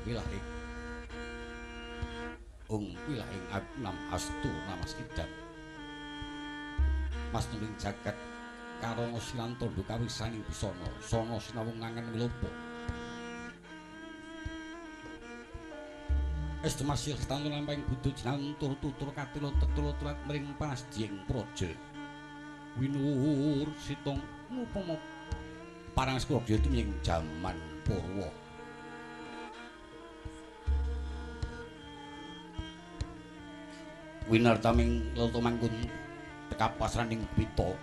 Wilahing ung wilahing agnam astu namaskidam mas nuling jagat karana silan tandha kawisaning busana sana sinawung ngangen wilopa estu masih stantu lampahing buddha jinantur tutur katila tetula tulat mring panasdiying praja winur sitong ngupama parang skurja tumiyeng jaman Purwa. Winartaming lata mangkun tekapasraning pita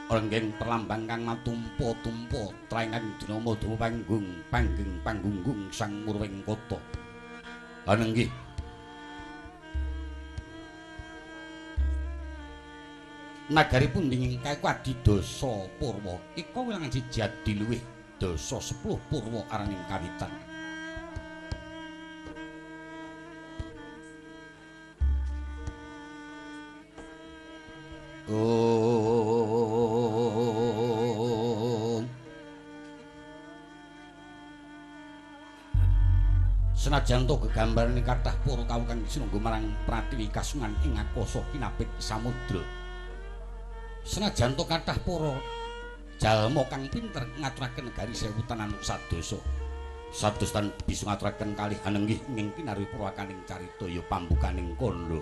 renggeng perlambang kang matumpa-tumpa traengan dinama dama panggung panggeng panggunggung sang murwing kota. Anenggih nagari pundi ingkang adidasa Purwa ika wilangan siji adiluwih dasa 10 Purwa araning kawitan. Senajan to gegambarane kathah para kawula kang sinungga marang pratiwi kasungan ing akasa kinapit samudra. Senajan to kathah para jalma kang pinter ngaturaken negari sewutan sadasa. Sados tan bisa ngaturaken kalih anenggih ing kinarwi purwakaning carita ya pambukaning kandha.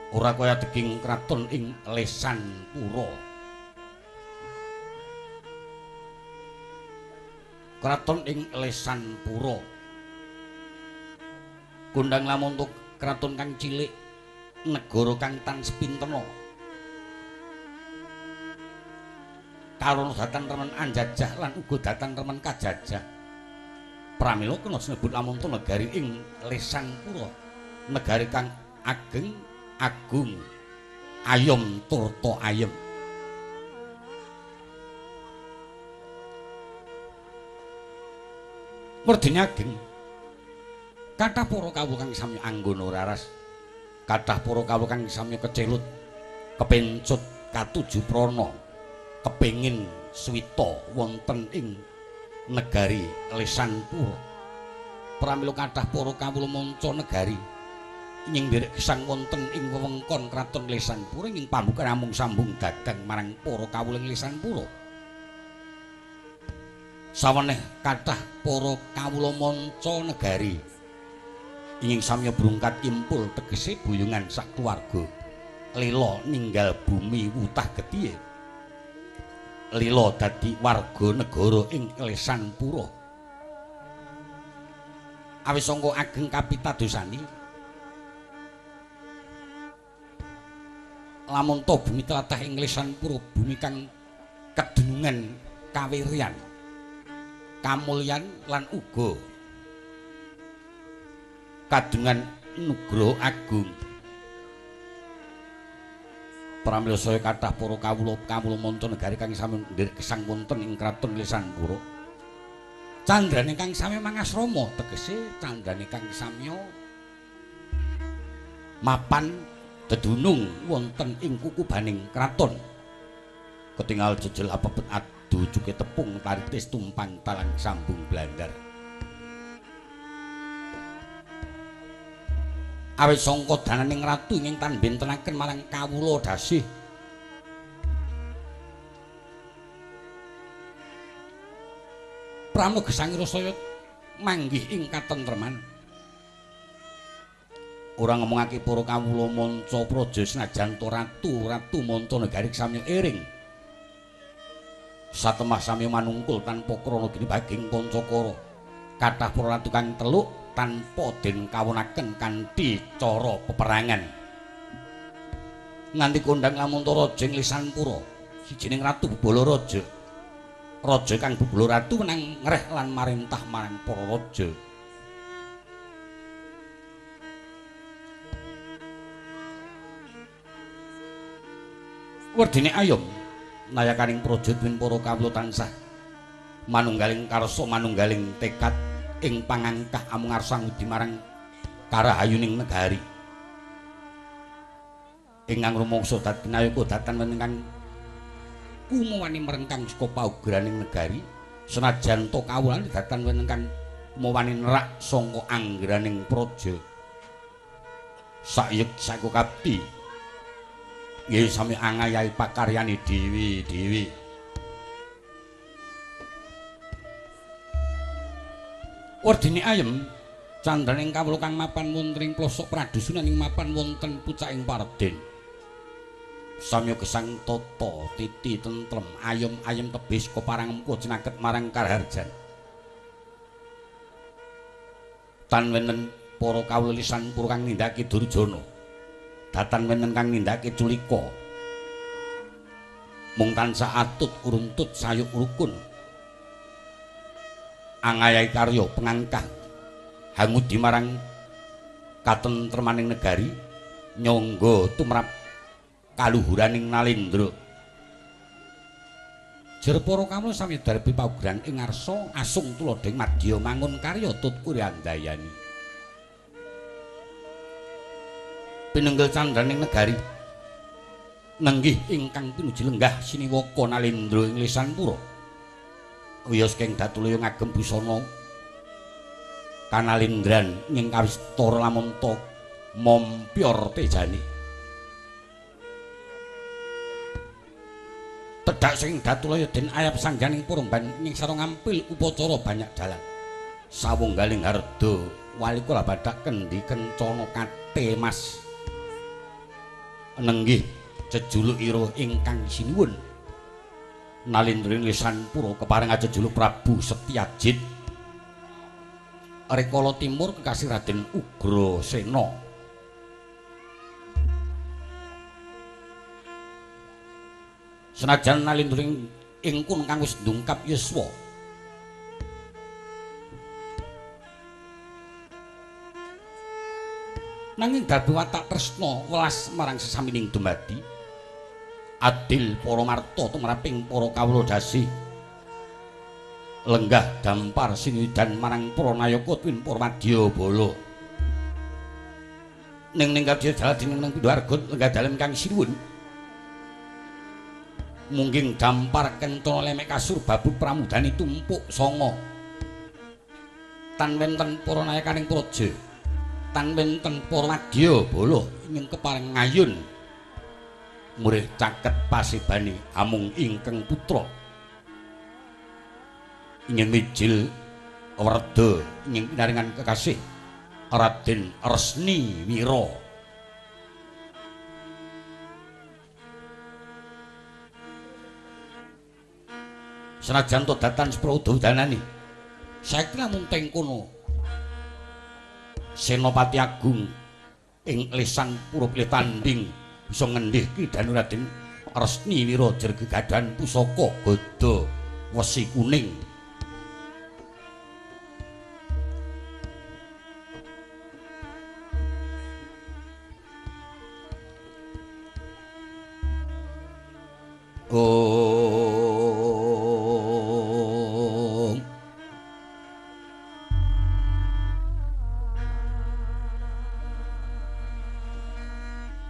Ora kaya deging kraton ing Lesanpura. Kraton ing Lesanpura. Kondang lamun kraton kang cilik, negara kang tan sepintena. Karana datan remen anjajah lan uga datan remen kajajah. Pramila kena sinebut lamun negari ing Lesanpura, negari kang ageng agung ayom turta ayem. Werdine ageng kathah para kawula kang sami anggona raras, kathah para kawula kang sami kecelut kepencut katuju prana kepengin swita wonten ing negari Lesanpura. Pramila kathah para kawula manca negari ing nderek gesang wonten ing wewengkon kraton Lesanpura ing pambukan amung sambung dagang marang para kawula ing Lesanpura. Saweneh kathah para kawula manca negari ing samya brungkat impul tegese boyongan sak keluarga lila ninggal bumi wutah getihe lila dadi warga negara ing Lesanpura. Awis sangka ageng kapitadosani lamun to bumi tlatah ing Lesanpura bumi kang kedunungan kawiryan kamulyan lan uga kadungan nugroho agung. Pramila saya kathah para kawula kawula manca negari kang sami nderek gesang wonten ing kraton Lesanpura. Candrane kang sami mangasrama tegese candrane kang samya mapan dedunung wonten ing kukubaning kraton. Ketingal jejel apepet adu cuke tepung taritis tumpang talang sambung blandar. Awit sangka dananing ratu ing tan bentenaken marang kawula dasih. Pramila gesangira saya manggih ing katentreman. Ora ngomongake para kawula manca praja senajan to ratu manca negari sami ering. Satemah sami manungkul tanpa krana geni baging pancakara. Kathah para ratu kang teluk tanpa den kawonaken kanthi cara peperangan. Nganti kondang lamun raja ing Lesanpura, sijining ratu bebala raja. Raja kang bebala ratu menang ngreh lan marintah marang para raja. Werdine ayom nayakaning praja duwin para kawula tansah manunggaling karsa manunggaling tekad ing pangangkah amung arsa ngudi marang karahayuning negari. Ingkang rumangsa dadi nayaka datan wonten kang kumawani merengkang saka paugraning negari Senajan to kawulane datan wonten kang mawani nerak sangka anggraning praja. Sayek saku kapti nggih sami angayahi pakaryane dewi-dewi. Werdine ayem candraning kawula kang mapan wonten ing plosok pradusunan ing mapan wonten pucaking parden. Samya gesang tata titi tentrem ayem-ayem tebih keparang empuh cinaket marang karaharjan. Tan wonten para kawula lisan pura kang nindakake durjana, datan wonten kang nindakake culika. Mung tansah atut uruntut sayuk rukun angayahi karya pengangkah hangudi marang katentremaning negari nyangga tumrap kaluhuraning Nalendra. Jer para kawula sami darbi paugeran ing ngarsa asung tuladha ing madya mangun karya tut kuryandayani. Pinenggel candraning negari nenggih ingkang pinuji lenggah siniwaka Nalendra ing lisan pura. Wiyos keng datulaya ngagem busana kanalendran ing kawistara lamunta mompyor tejane. Tedhak sing datulaya den ayap sangganing puremban ing sareng ngampil upacara banyak dalan. Sawunggaling harda walikula badak kendi kencana kate mas. Nenggih jejuluk ira ingkang sinuwun Nalendra ing lisan pura kepareng ajejuluk Prabu Setyajit. Rikala timur kekasih Raden Ugrasena. Senajan Nalendra ing kono kang wis ndungkap yuswa, nanging dadi watak tresna welas marang sesamining dumadi, adil para marta tumraping para kawula dasi, lenggah dampar sinwidan marang para nayaka tuwin para madyabala. Ning ning kadya jalading ning pindha argut lenggah dalem kang sinuwun. Mungging dampar kencana lemek kasur babut pramudani tumpuk sanga. Tan wonten para nayakaning praja, tan wonten para madyabala ing kepareng ngayun murih caket pasibane amung ingkang putra. Ingin mijil werda ingin pinaringan kekasih Raden Resni Wira. Senajan to datan sepro udanane, saiki namung teng kono Senopati Agung ing lesan pura pilih tanding bisa ngendih Ki Danu Raden Resni Wira jer gegadahan pusaka gada wesi kuning. Om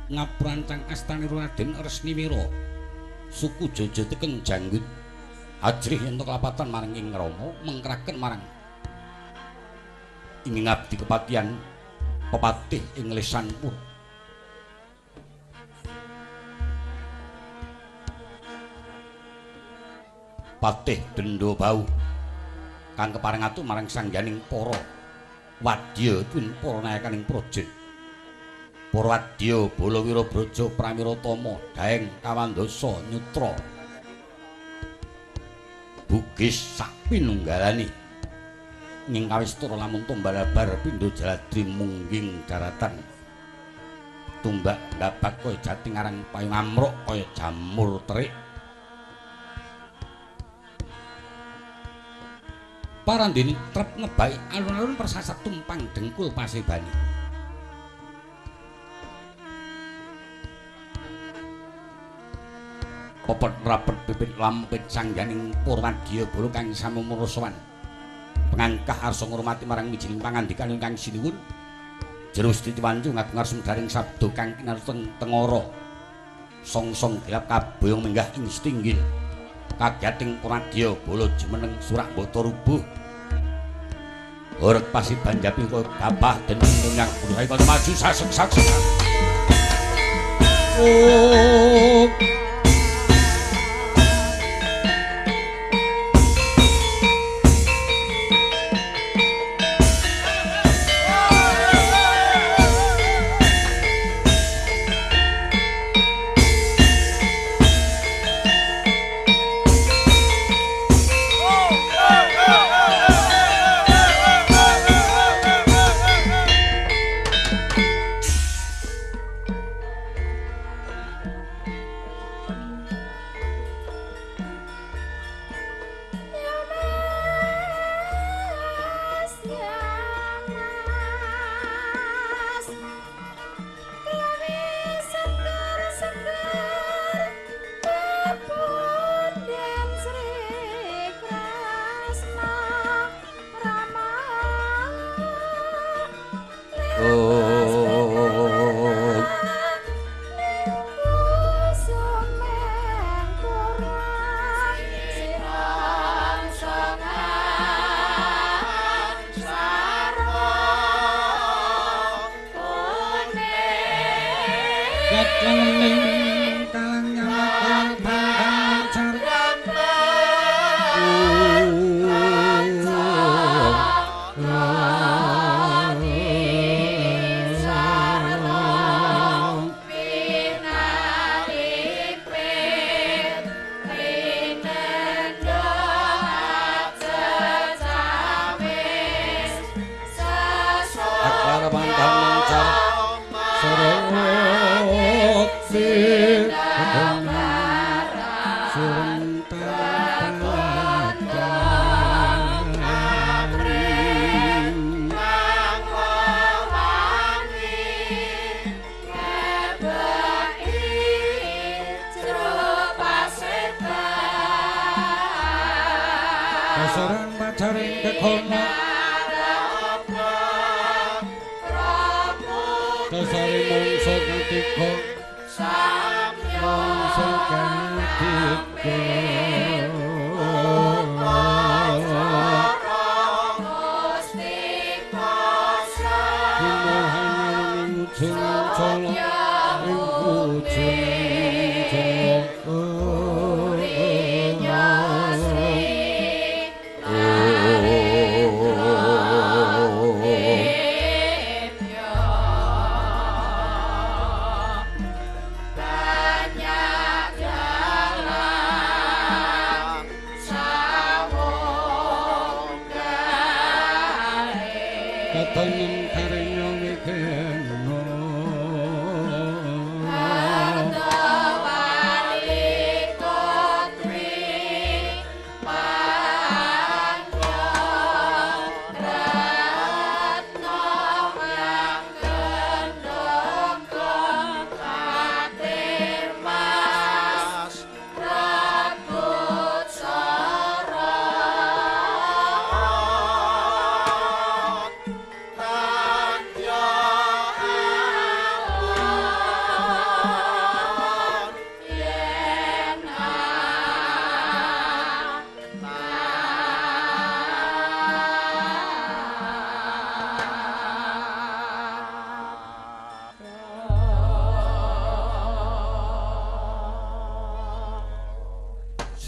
ngaprancang astane Raden Resni Wira suku Jojo teken janggut ajrih yen kelapatan marang ing Rama mengkraken marang ing ngabdi kepatihan pepatih ing lesan pura. Patih Dendo Bau kang kepareng atur marang sangganing para wadya tuwin para nayakaning praja. Para wadya Balawira Braja Pramiratama Daeng Kawandasa Nyutra Bugis sak pinunggalane ing kawistara lamun tumbalabar pindha jaladri mungging daratan tumbak gabak kaya jati ngarang payung amruk kaya jamur terik. Parandene trep ngebai alun-alun persasat tumpang dengkul pasebane. Pepet rapet pipit lampit sangganing Purwadya bala kang samumur sowan. Pengangkah arsa ngurmati marang wijining pangandikan ingkang sinuwun. Jero Siti Wancu ngagung arsa daring sabda kang kinarteng tengara. Song-song gelap kaboyong menggah ing stinggil. Kagiating pradya bala jumeneng surak mbata rubuh. Horeg pasi banjapi kaya gabah dening nyang budaya maju sasek-sasek. Oh.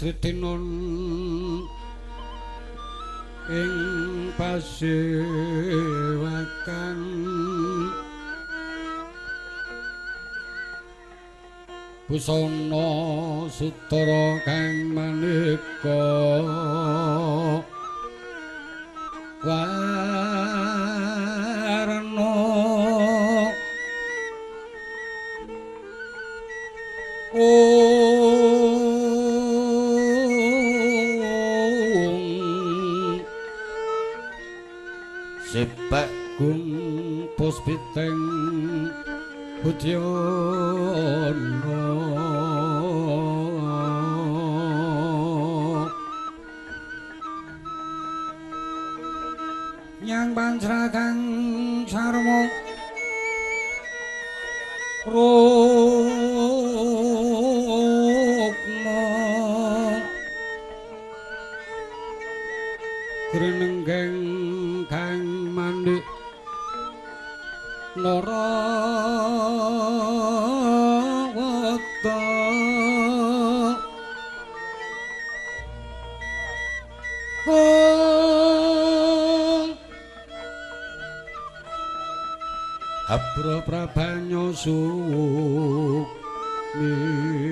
Sritinun ing pasewakan busana sutara kang maneka warna. Sebak gung puspiteng budyana nyang pancra kang sarma rukma. Grenenggeng kang mandhik Narawata. Abra prabanya suwuk mirat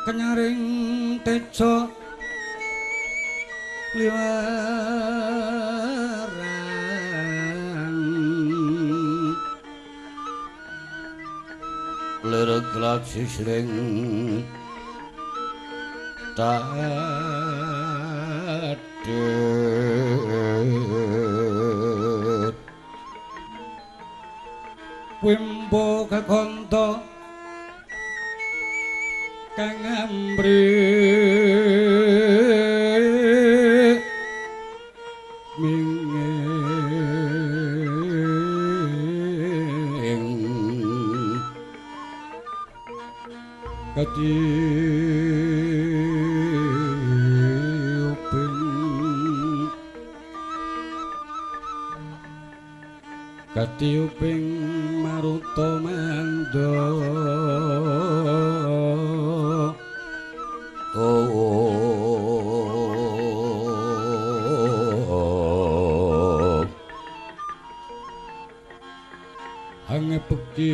kenyaring tejo liwaran lereg sisring tadhet wimbo kakonto kang amri minging katiyuping maruta manda. Hange bekti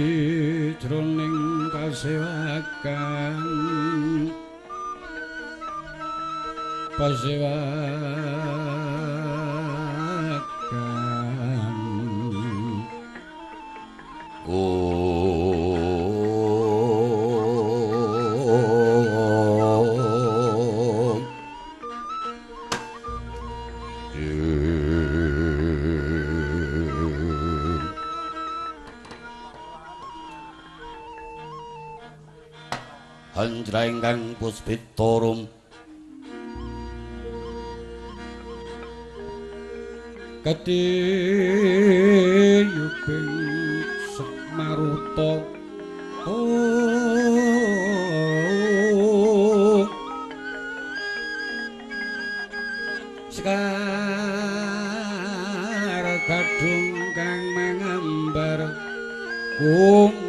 jroning kasewakan Hanjra ingkang puspitorum katiyuping maruta sekar gadhung kang mangambar kungas.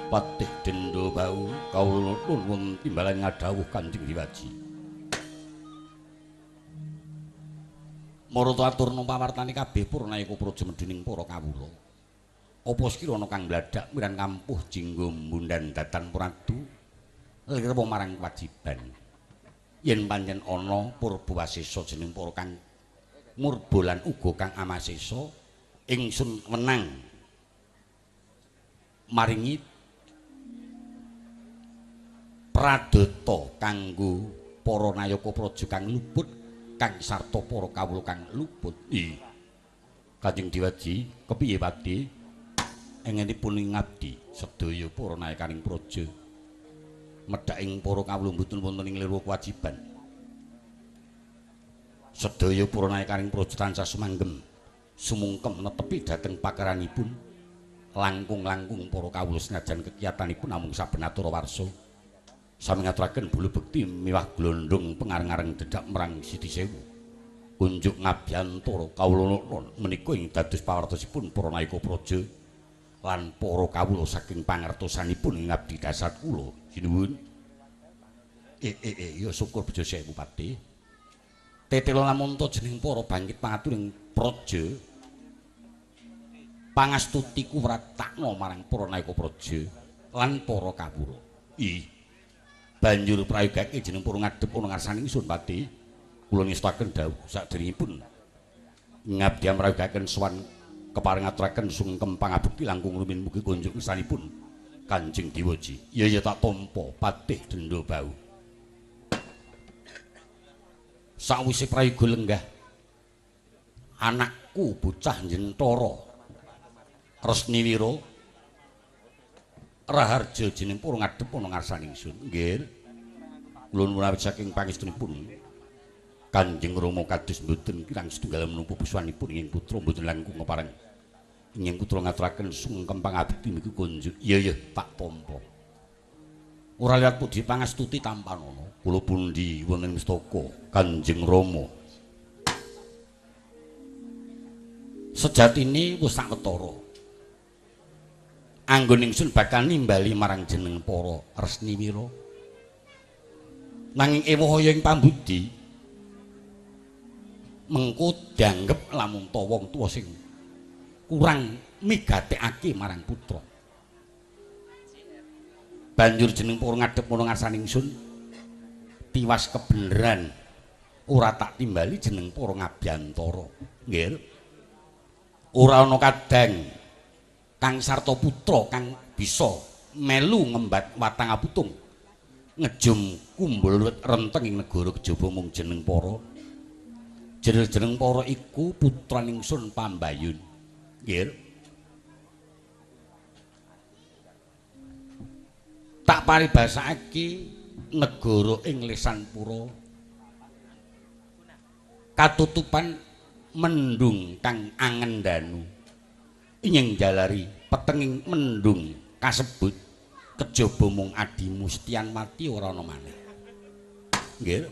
Patih Dendo Bau kawula nuwun timbalan ngadhawuh Kanjeng Diwaji. Marata aturna pawartane kabeh Purnayaka Praja medhuning para kawula. Apa sekirana kang bladhak miran kampuh jinggo mbundan datan pradu lirwa marang kewajiban. Yen pancen ana Purbawasesa jeneng para kang murba lan uga kang amasesa ingsun wenang maringi pradata kanggo para nayaka praja kang luput kang sarta para kawula kang luput. Kanjeng Diwaji kepiye Pati engenipun ngabdi sedaya para nayakaning praja medhak ing para kawula mboten wonten ing lirwa kewajiban. Sedaya para nayakaning praja tansah sumanggem sumungkem netepi dhateng pakaranipun langkung-langkung para kawula senajan kekiyatanipun namung saben atura warsa. Sami ngaturaken bulu bekti miwah glondong pengareng-areng dedhak marang Siti Sewu. Kunjuk ngabyantara kawula menika ing dados pawartosipun para nayaka praja lan para kawula saking pangertosanipun ing abdi dasar kula. Sinuwun. Ya syukur bejo sewu Pati. Tetela lamunta jeneng para bangkit pangaturing praja. Pangastuti kuwratakna marang para nayaka praja lan para kawula. Banjur prayogake jeneng para ngadhep ana ngarsane ingsun Pati. Kula ngestaken dawuh saderengipun ngabdi mrayogaken sowan Kepareng ngaturaken sungkem pangabekti langkung rumin mugi kunjuk ngersanipun Kanjeng Dewaji. Iya ya tak tampa patih denda bau. Sawise prayoga lenggah anakku bocah Jentara Resniwira Raharja jeneng pura ngadhep ana ngarsane ingsun. Nggih. Kula nuwun awit saking pangestunipun Kanjeng Rama kados mboten kirang setunggal menapa puswanipun ing putra mboten langkung kepareng ing putra ngaturaken sungkem pangabekti miki kunjuk. Iya ya tak tampa. Ora liwat pundi pangastuti tampanana. Kula pundi wonten mustaka Kanjeng Rama. Sejatine wis sak ketara. Anggon ingsun bakal nimbali marang jeneng para Resniwira. Nanging ewahaya ing pambudi mengko dianggep lamun ta wong tuwa sing kurang migatekake marang putra. Banjur jeneng para ngadhep ana ngarsane ingsun tiwas kebeneran ora tak timbali jeneng para ngabyantara. Nggih. Ora ana kadang kang sarta putra kang bisa melu ngembat watang aputung ngejum kumbul renteng ing negara kejaba mung jeneng para. Jeneng para iku putraning ingsun Pambayun. Nggih. Tak paribasakake negara ing Lesanpura katutupan mendung kang angendanu ing jalari petenging mendung kasebut kejaba mung adimu Setyanwati ora ana maneh. Nggih.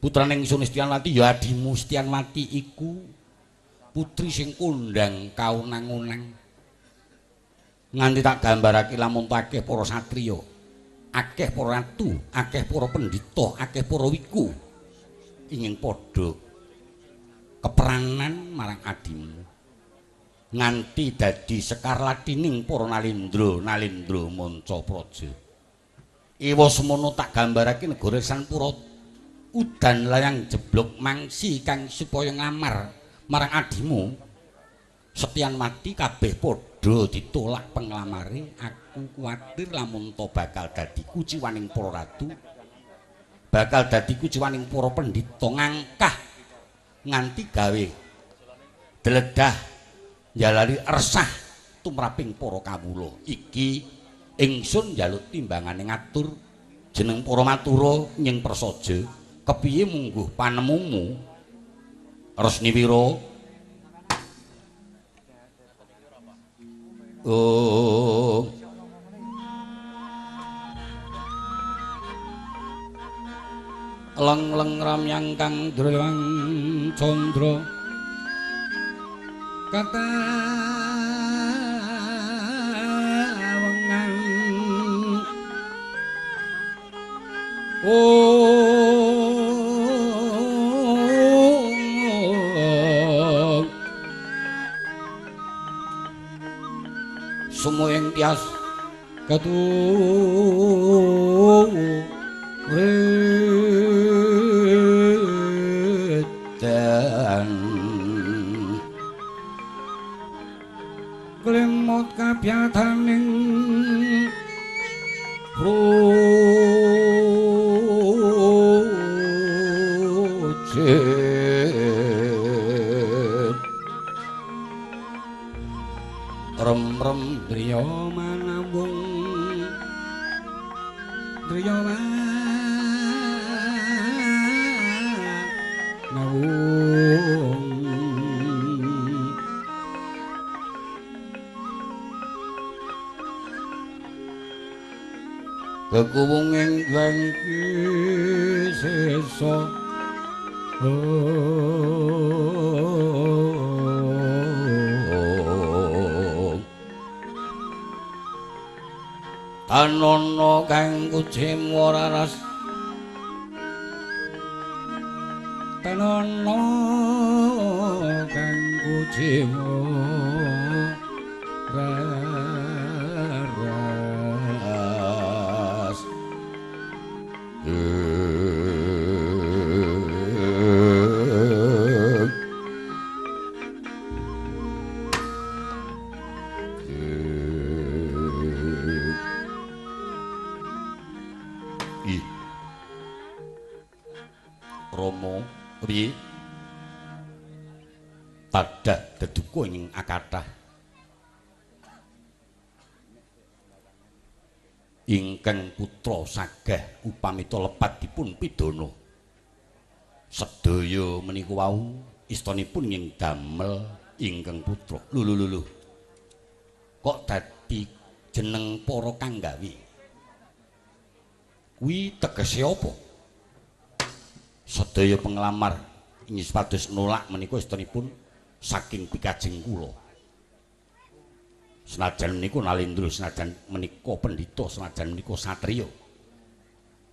Putrane ingsun Setyanwati ya adimu Setyanwati iku putri sing kondhang kaunang-unang. Nganti tak gambarake lamun akeh para satriya, akeh para ratu, akeh para pendhita, akeh para wiku ingin padha keperangan marang adimu. Nganti dadi sekarlatining para nalendra, nalendra manca praja. Ewa semono tak gambarake negara Sanpura udan layang jeblok mangsi kang supaya nglamar marang adimu Setyanwati kabeh padha ditolak penglamare. Aku kuwatir lamun ta bakal dadi kuciwaning para ratu, bakal dadi kuciwaning para pendhita ngangkah nganti gawe dledah njalari resah tumraping para kawula. Iki ingsun njaluk timbangane ngatur jeneng para matura nying prasaja. Kepiye mungguh panemumu Resniwira? Oh, leng-leng ramyang kang drewang candra katawengan. Oh, sumuing tias keturedan klemot kabyataning projet rem-rem driya manawung driya manawung kekuwung ing wengki sesa. Tanono kang kucimu raras, tanono kang kucimu raras. Rama piye? Tadah deduka ing akathah. Ingkang putra sagah upamita lepat dipun pidana. Sedaya menika wau istonipun ing damel ingkang putra. Lho lho lho. Kok dadi jeneng para kang gawe? Kuwi tegese apa? Sedaya penglamar ing supados nolak menika istonipun saking pikajeng kula. Senajan menika Nalendra, senajan menika pendhita, senajan menika satriya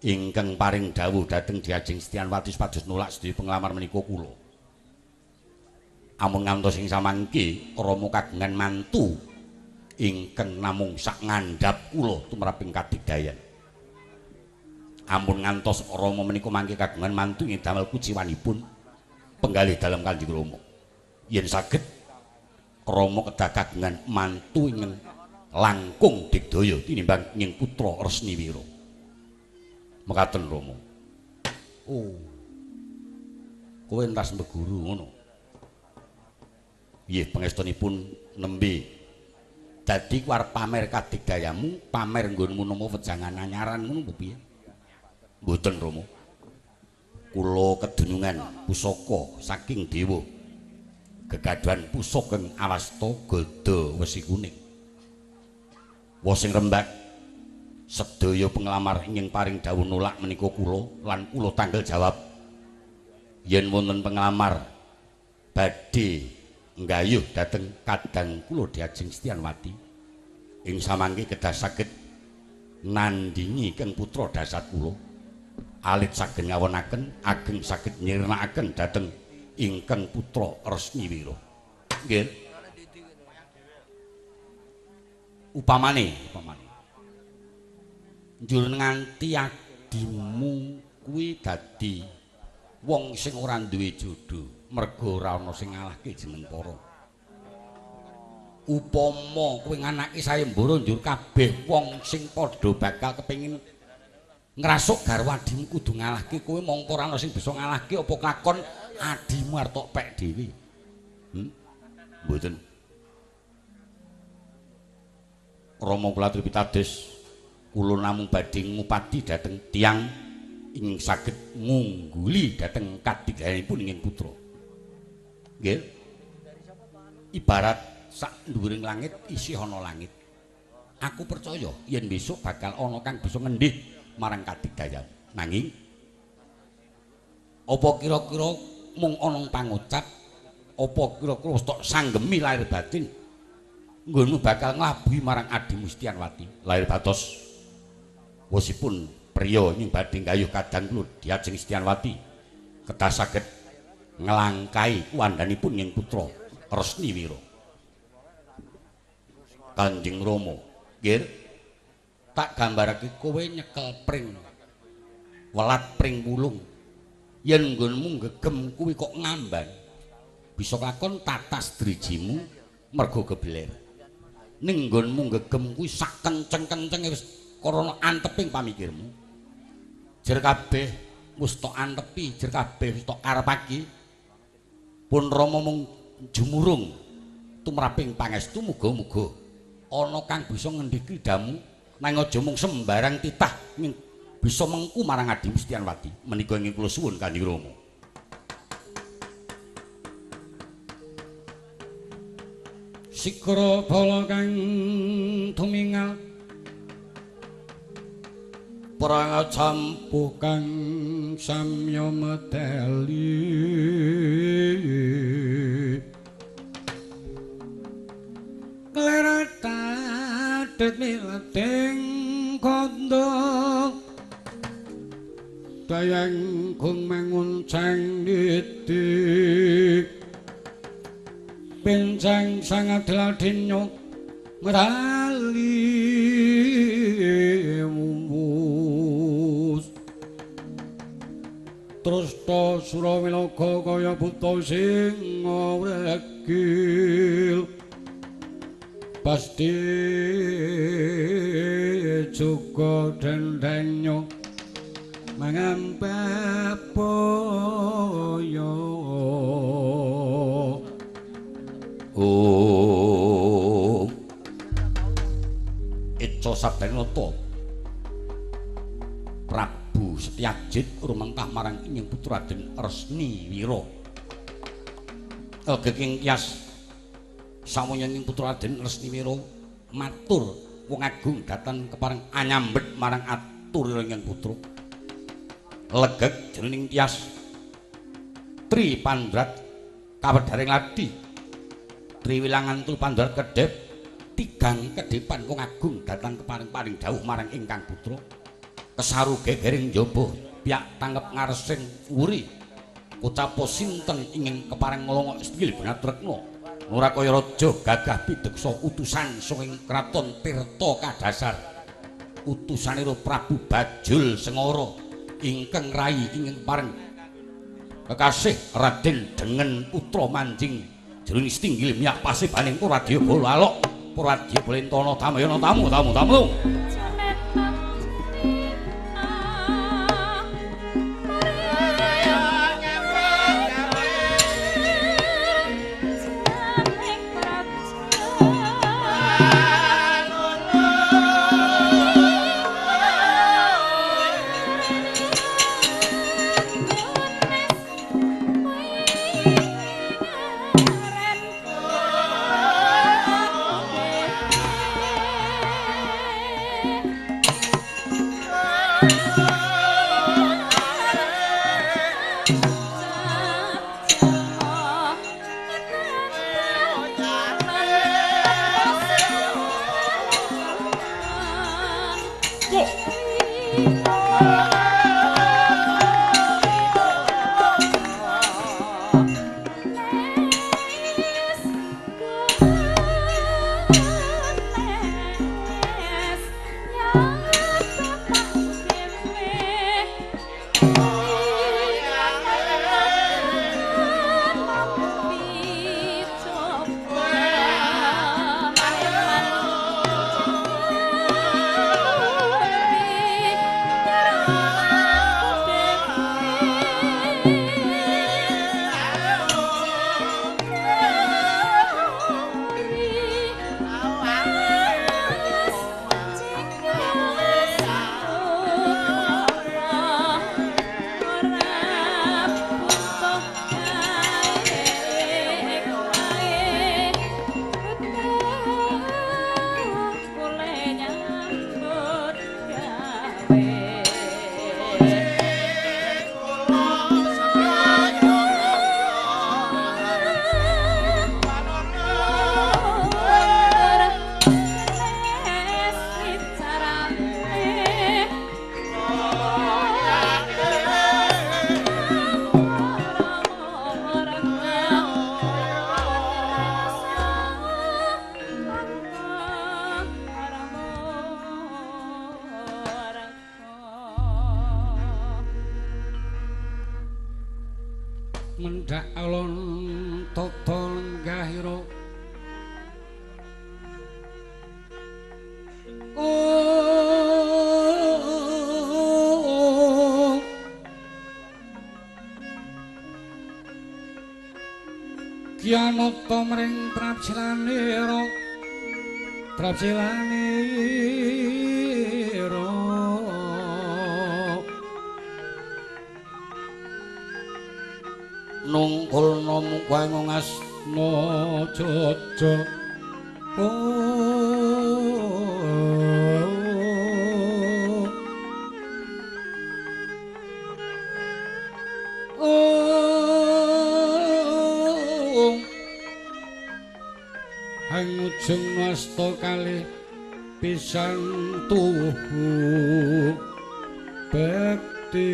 ingkang paring dawuh dhateng Diajeng Setyanwati supados nolak sedaya penglamar menika kula. Amun ngantos ing samangke Rama kagungan mantu ingkang namung sak ngandhap kula tumraping kadigdayan. Ampun ngantos Rama menika mangke kagungan mantu ing damel kuciwanipun penggalih dalem Kanjeng Rama. Yen saged Rama kedah kagungan mantu ingkang langkung digdaya tinimbang ing putra Resniwira. Mekaten Rama. Oh. Kowe entas mbeguru ngono. Nggih pangestunipun nembe. Dadi ku arep pamer kadigdayamu, pamer nggonmu nama wejangan anyaran ngono piye? Mboten Rama. Kula kedunungan pusaka saking dewa. Gegaduhan pusaka ing awasta gada wesi kuning. Wosing rembak sedaya penglamar ingkang paring dawuh nolak menika kula lan kula tanggal jawab. Yen wonten penglamar badhe nggayuh dhateng kadang kula Diajeng Setyanwati ing samangke kedah saged nandingi keng putra dasar kula. Alit saged ngawonaken, ageng saged nyirnakaken dhateng ingkang putra Resniwira. Nggih. Upamane, upamane. Njur nganti adimu kuwi dadi wong sing ora duwe jodho, merga ora ana sing ngalahke jeneng para. Upama kowe nganake sayembara njur kabeh wong sing padha bakal kepengin ngrasuk garwa adimu kudu ngalahke kowe, mongko ora ana sing bisa ngalahke apa lakon adimu arep tok pek dhewe. Mboten. Rama kula tripitades kula namung badhe ngupadi dhateng tiyang ingkang saged ngungguli dhateng kadigdayanipun ing putra. Nggih. Ibarat sak dhuwuring langit isih ana langit. Aku percaya yen besok bakal ana kang bisa ngendih marang kadigdayan. Nanging apa kira-kira mung ana pangucap, apa kira-kira wis tok sanggemi lahir batin nggonmu bakal nglabuhi marang adimu Setyanwati. Lahir batos wosipun priya ing badhe nggayuh kadang kula Diajeng Setyanwati kedah saged nglangkai kuwandhanipun ing putra Resniwira. Kanjeng Rama, nggih, tak gambarake kowe nyekel pring welat pring wulung. Yen nggonmu gegem kuwi kok ngamban, bisa lakon tatas drijimu mergo gebeler. Ning nggonmu gegem kuwi sak kenceng-kencenge wis karana anteping pamikirmu. Jer kabeh wis tok antepi, jer kabeh wis tok karepake. Pun Rama mung jumurung tumraping pangestu, muga-muga ana kang bisa ngendhi kridamu nanging aja mung sembarang titah bisa mengku marang adimu Setyanwati. Menika ingkang kula suwun Kanjeng Rama. Sikra bala kang tumingal perang campuh kang samya medeli klerat mileting kandha dayang kung manguncang niti pincang sangat ladinyo merali wuwus terus to Surawilaga kaya buta sing ngrekil pasti juga dendenyo Mangampapaya. Oh, Ica Sabdanata Prabu Setyajid rumentah marang ingkang putra Raden Resni Wira. Geking kias samanya ing putra Raden Resni Wira matur wong agung datan kepareng anyambet marang atur ingkang putra. Legeg jroning tias Tri Pandrat kawedharing ladi Triwilangan tul Pandrat kedhep tigang kedhepan wong agung datan kepareng paring dawuh marang ingkang putra. Kesaru gegering njaba piyak tangkep ngarsing wuri ucapo sinten ingkang kepareng nglongok setil Binatrekna ora kaya raja gagah pideksa utusan saking kraton Tirta Kadasar utusanira Prabu Bajul Sengara ingkang rai ingkang pareng kekasih Raden Dengen Putra Manjing jroning setinggil miyak pasibaning Puradya Bala Alok Puradya Balentana Tamayana tamu tamu tamu. Mendhak alon tata lenggahira Kianata mring trapsilanira trapsilanira nungkulna mukha ngasna jaja Hangujeng wasta kalih pisan tuhu bekti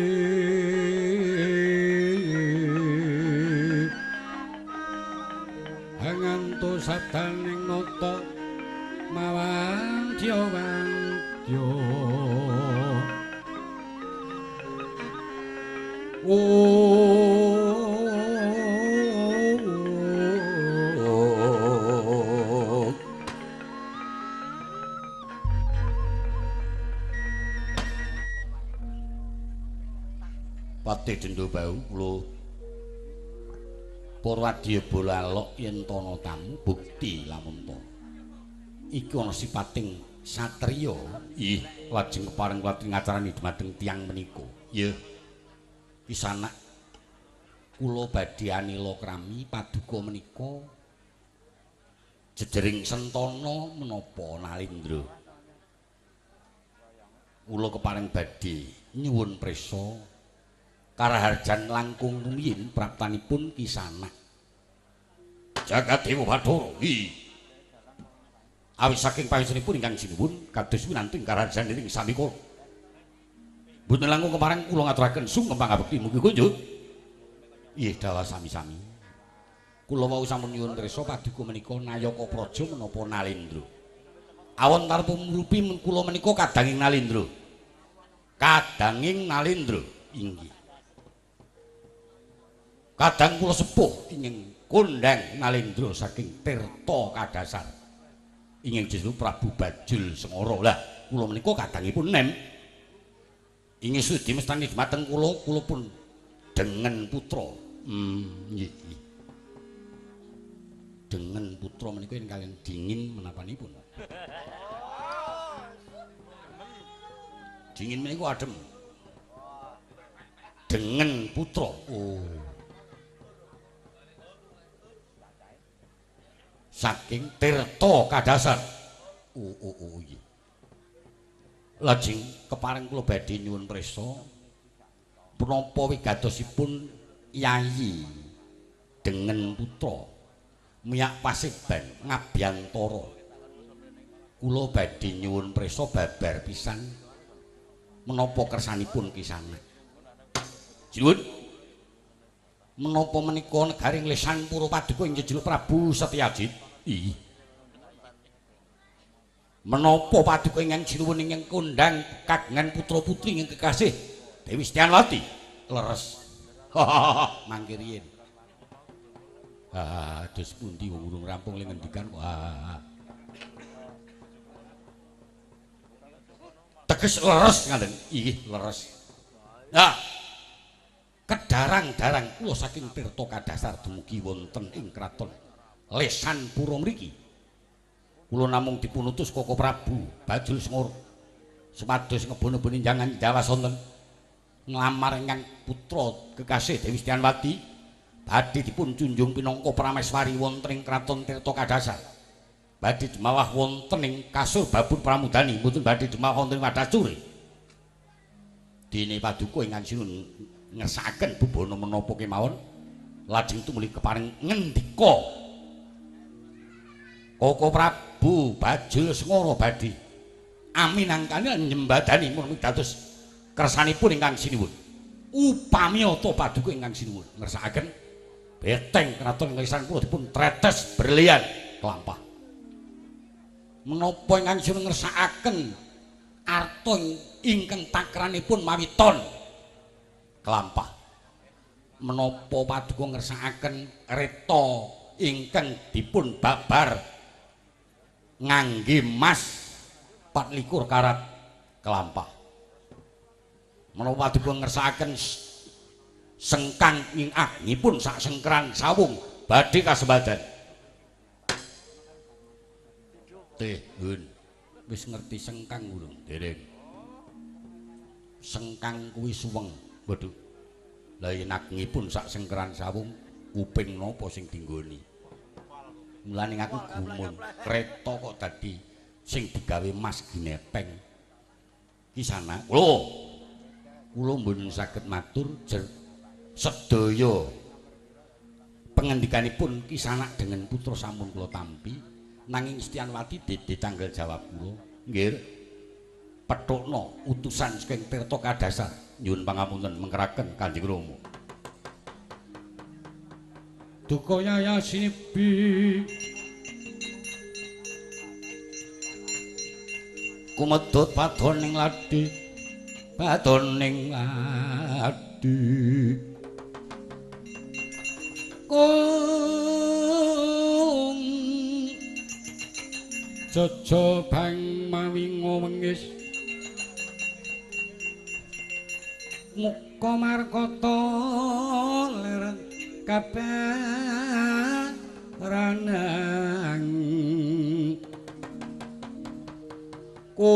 hanganto sadaning nata mawandya wandya. Patih Dendo Bau kula Purwadya bolalok yen tana tamu bukti lamun ta. Iki ana sipating satriya. Ih, lajeng kepareng kula ngacarani dhumateng tiyang menika. Ya. Kisanak kula badhe anila krami paduka menika jejering sentana menapa Nalindra. Kula kepareng badhe nyuwun prisa karaharjan langkung rumiyin praptanipun Kisanak Jagadewa Bathara. Nggih. Awit saking pangestunipun ingkang sinuwun kados winantu ing karaharjan ing samikala. Mboten langkung kepareng kula ngaturaken sungkem pangabekti mugi kunjuk. Nggih dawa sami-sami. Kula wau sampun nyuwun prisa paduka menika nayaka praja menapa Nalindra. Awon tarpa mrupi kula menika kadanging Nalindra. Kadanging Nalindra inggih. Kadang kula sepuh ingin kondhang Nalindra saking Tirta Kadasar. Ingin justru Prabu Bajul Sengara. Lah kula menika kadangipun nem. Ingin sudi mestani dhumateng kula, kula pun dengan putra. Nggih. Dengan putra menika yen kaliyan dingin menapanipun. Dingin menika adem. Dengan putra. Oh. Saking Tirta Kadasar. Oh iya. Lajeng kepareng kula badhe nyuwun prisa punapa wigatosipun Yayi dengan putra miyak pasiban ngabyantara. Kula badhe nyuwun prisa babar pisan menapa kersanipun Kisanak. Nyuwun menapa menika negaring lesan pura paduka ing jejuluk Prabu Setyajid. Ih. Menapa paduka ingkang sinuwun ingkang kondhang kagungan putra-putri ingkang kekasih Dewi Setyanwati? Leres. Mangke riyin. Ah, dos pundi wong urung rampung le ngendikan kok. Teges leres ngaten. Ih, leres. Nah, kedarang-darang kula saking Tirta Kadasar dumugi wonten ing kraton Lesan Pura mriki. Kula namung dipunutus Koko Prabu Bajul Sengara supados ngebon-eboni jangan Jawa sonten nglamar ingkang putra kekasih Dewi Setyanwati badhe dipun junjung pinangka prameswari wonten ing kraton Tirta Kadasar. Badhe dumawah wonten ing kasur babun pramudani, mboten badhe dumawah wonten ing wadacure. Dene paduka ingkang sinuwun ngersakaken bubana menapa kemawon lajeng tumuli kepareng ngendika Koko Prabu Bajul Sengara badhe aminangkani lan nyembadani mun dados kersanipun ingkang sinuwun. Upami ata paduka ingkang sinuwun ngersakaken beteng kraton Lesan kula dipun tretes berlian kelampah. Menapa ingkang sinuwun ngersakaken arta ingkang takranipun mawi ton kelampah. Menapa paduka ngersakaken reta ingkang dipun babar ngangge mas 24 karat kelampah. Menapa paduka ngersakaken sengkang ing agnipun sak sengkeran sawung badhe kasembadan. Teh hun wis ngerti sengkang urung? Dereng. Sengkang kuwi suweng. Waduh. Lah yen agnipun sak sengkeran sawung kuping napa sing dinggoni? Mulane aku gumun, kreta kok dadi sing digawe mas ginepeng. Kisanak, lho. Kula mboten saged matur sedaya pengendikanipun Kisanak dengan putra sampun kula tampi, nanging Setyanwati dede tanggal jawab kula. Nggih. Pethukna utusan saking Tirta Kadasar nyuwun pangapunten mengkeraken Kanjeng Rama. Duka yaya sinibi kumedhot padoning ladi, padoning ladi. Kung jaja bang mawi ngwengis Muka markata lir kabaranang ku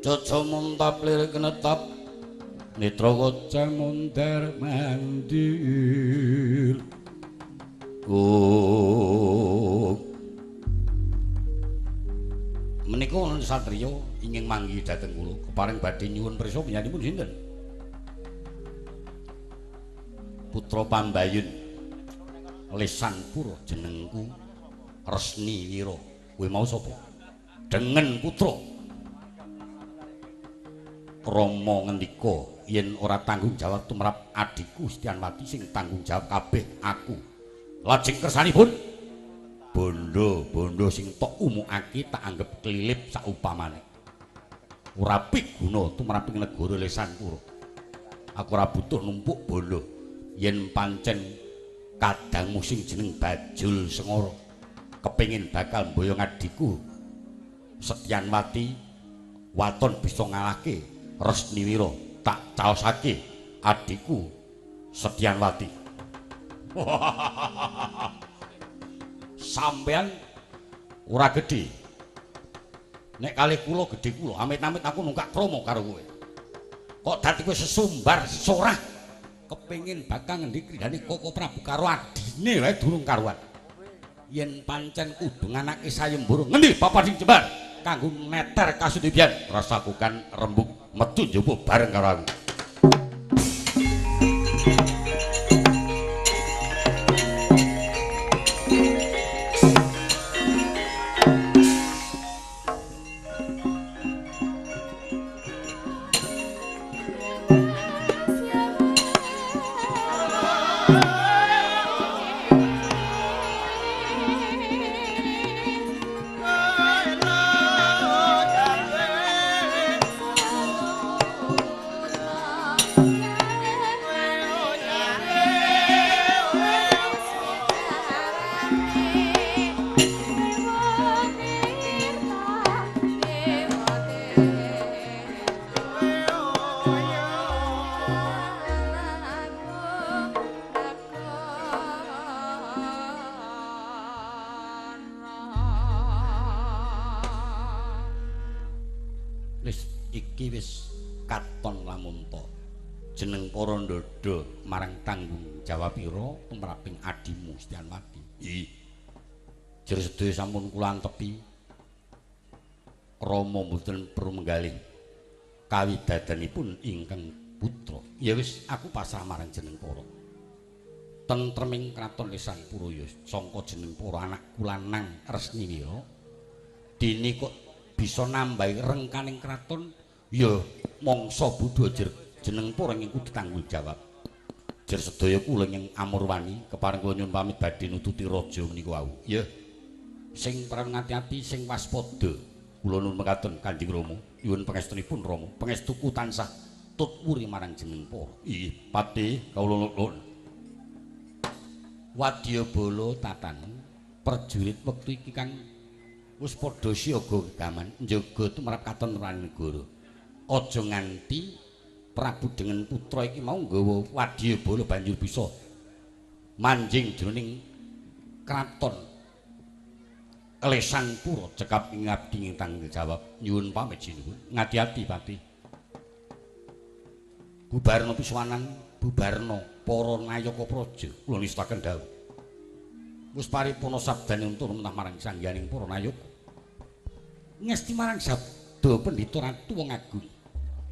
Caca muntap lir kenetap Nitra kaca mundar mandir. Oh. Menika wonten satriya ingkang manggi dhateng kula kepareng badhe nyuwun prisa panjenenganipun sinten? Putra Pambayun Lesanpura jenengku Resni Wira. Kowe mau sapa? Dengen putra. Rama ngendika yen ora tanggung jawab tumrap adhiku Setyanwati sing tanggung jawab kabeh aku. Lajeng kersanipun bondo-bondo sing tok umukake tak anggep klilip saupamane. Ora piguna tumrap ing negara Lesanpura. Aku ora butuh numpuk bondo yen pancen kadangmu sing jeneng Bajul Sengara kepengin bakal mboyong adhiku Setyanwati waton bisa ngalahke Resni Wira, tak caosake adhiku Setyanwati. Sampean ora gedhe. Nek kalih kula gedhe kula, amit-amit aku nungkak krama karo kowe. Kok dadi kowe sesumbar sesorah kepengin bakal ngendi kridhane Koko Prabu karo adine wae durung karuan. Yen pancen kudu nganake sayembara ngendi papan sing jembar kanggo neter kasudibyan rasakukan rembug metu njaba bareng karo aku. Iki wis katon lamunta jeneng para ndodha marang tanggung jawabira tumraping adimu Setyanwati. Ih, jer sedaya sampun kula antepi. Rama mboten perlu menggalih kawidadanipun ingkang putra. Ya wis aku pasrah marang jeneng para. Tentreming kraton Lesanpura ya sangka jeneng para anakku lanang Resni Wira. Dene kok bisa nambahi rengkaning kraton ya mangsa bodho jeneng para ing kudu tanggung jawab. Jer sedaya kula ing Amurwani kepareng kula nyuwun pamit badhe nututi raja menika wau. Ya. Sing prang ati-ati sing waspada. Kula nuwun mekaten Kanjeng Rama. Nyuwun pangestunipun Rama. Pangestuku tansah tut wuri marang jeneng para. Inggih, Pati kawula nuwun. Wadyabala tatan prajurit wektu iki kang wis padha siaga gegaman njaga tumrap katon negara. Aja nganti Prabu Dengen Putra iki mau nggawa wadyabala banjur bisa manjing jroning kraton Lesanpura cekap ing abdi ing tanggung jawab. Nyuwun pamit sinuwun. Ngati-ati Pati. Bubarna piswanan, bubarna para nayaka praja. Kula nistaken dawuh. Wis paripurna sabdane untur mentah marang sangyaning para nayaka. Ngesti marang sabda pendhita ratu wong agung.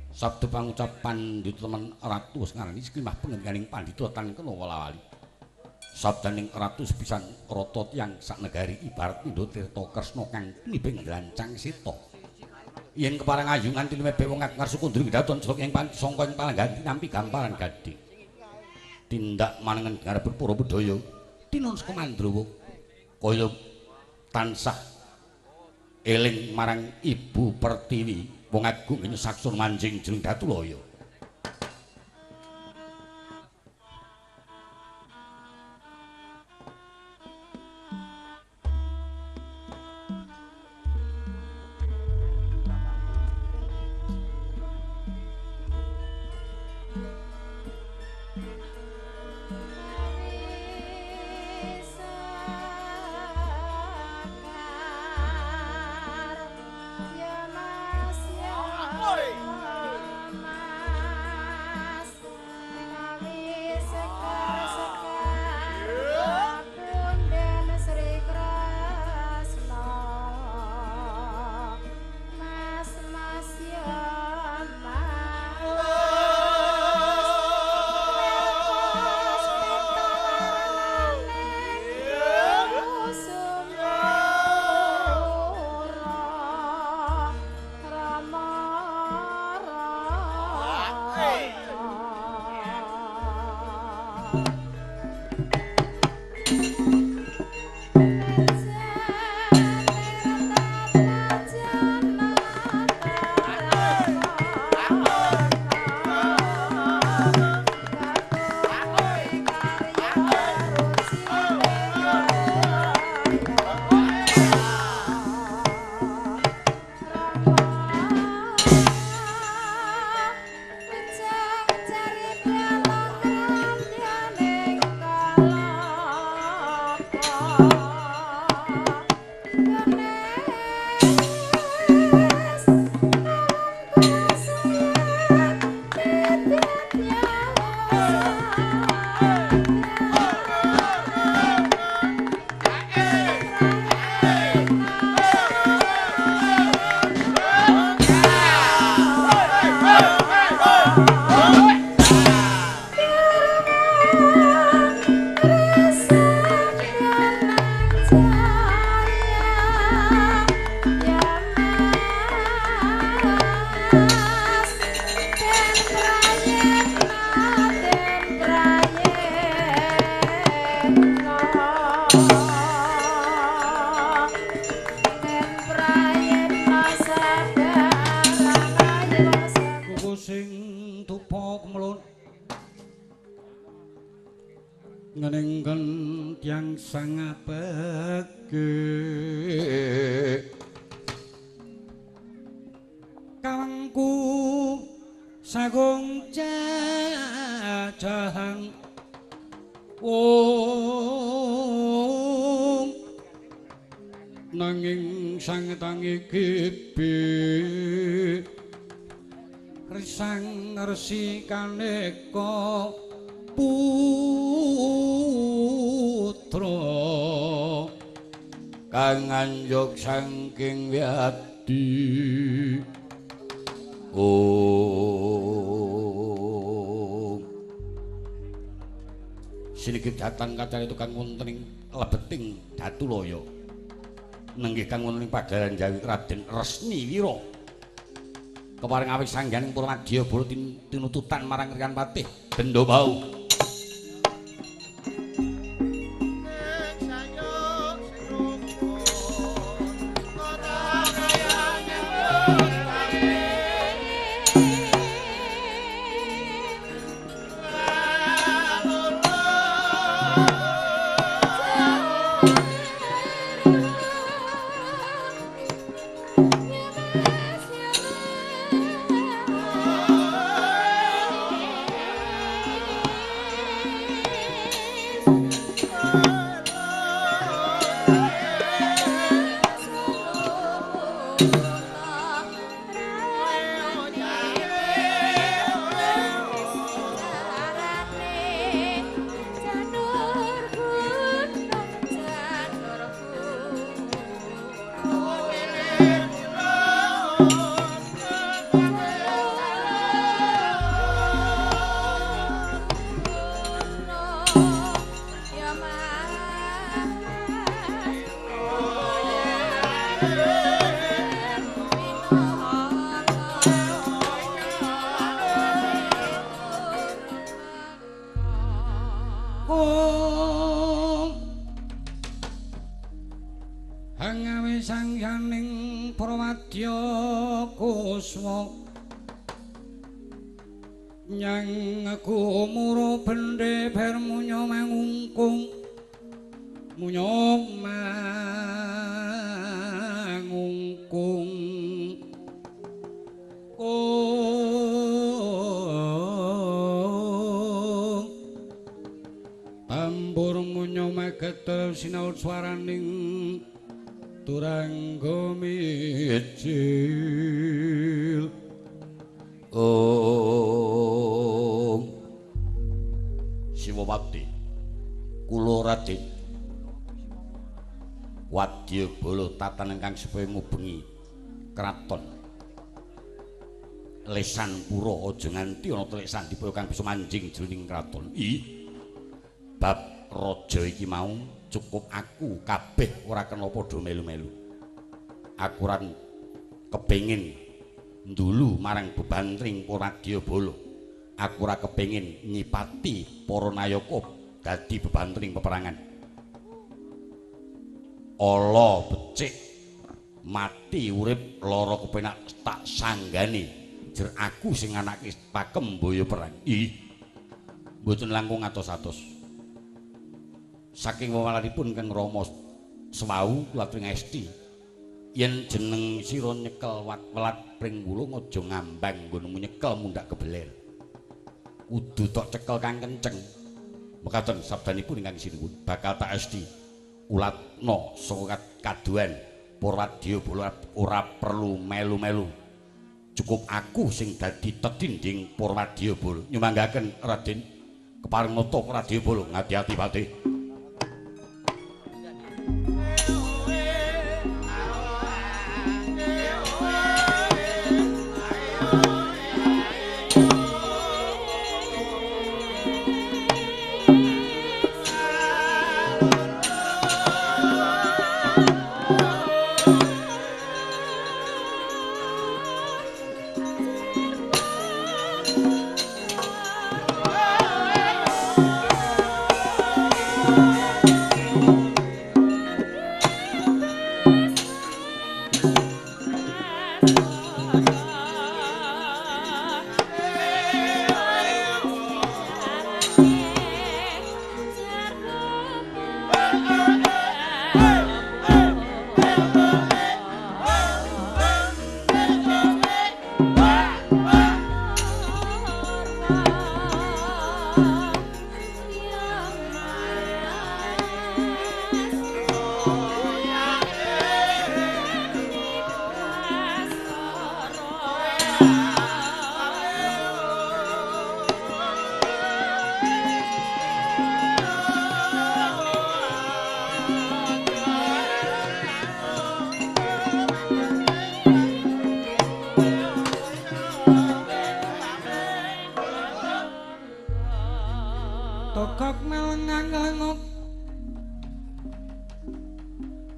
Sabda pangucap pandhita temen ratu wis ngarani seklimah pengendikaning pandhita tan kena wala-wali. Sabdaning ratu sepisan rata tiyang sak negari ibarat mindha tirta kresna kang tumibing nglancang seta. Yen kepareng ayu nganti lumebek wong agung ngarsa kundring daton celuk ing sangka ing palanggan tinampi gamparan gading. Tindak manengen ngarep para budaya tinon saka Mandrawa kaya tansah eling marang Ibu Pertiwi wong agung ing saksun manjing jroning Datulaya. Kaneka putra kang anjuk saking wiyadi. Om siniki datang kacar itu kang wonten ing lebeting Datulaya nenggih kang wonten ing pagelaran Jawi Raden Resni Wira keparing awis sangganing Purwadya bala tinututan marang Rian Patih Bendobau. Swaraning turangga mijil. Om Siwapati kula Raden wadya bala tatan ingkang supaya ngubengi kraton lesan pura aja nganti ana telik sandipaya kang bisa manjing jroning kraton. Bab raja iki mau cukup aku kabeh ora kena padha melu-melu. Aku ran kepengin ndulu marang bebantring Purwadya bala. Aku ora kepengin nyipati para nayaka dadi bebantening peperangan. Ala becik mati urip lara kepenak tak sanggane. Jer aku sing anake pakemboyo perang. Ih. Mboten langkung atos-atos. Saking wewalanipun Kang Rama sewau kula ngesti yen jeneng sira nyekel welat pring wulung aja ngambang nggonmu nyekel mundhak kebeler. Kudu tok cekel kang kenceng. Mekaten sabdanipun ingkang sinuwun bakal tak esti ulatna saka kaduhan Purwadya ora perlu melu-melu. Cukup aku sing dadi tetinding Purwadya Bala. Nyumanggaken Raden kepareng nata Purwadya Bala ngati-ati pati.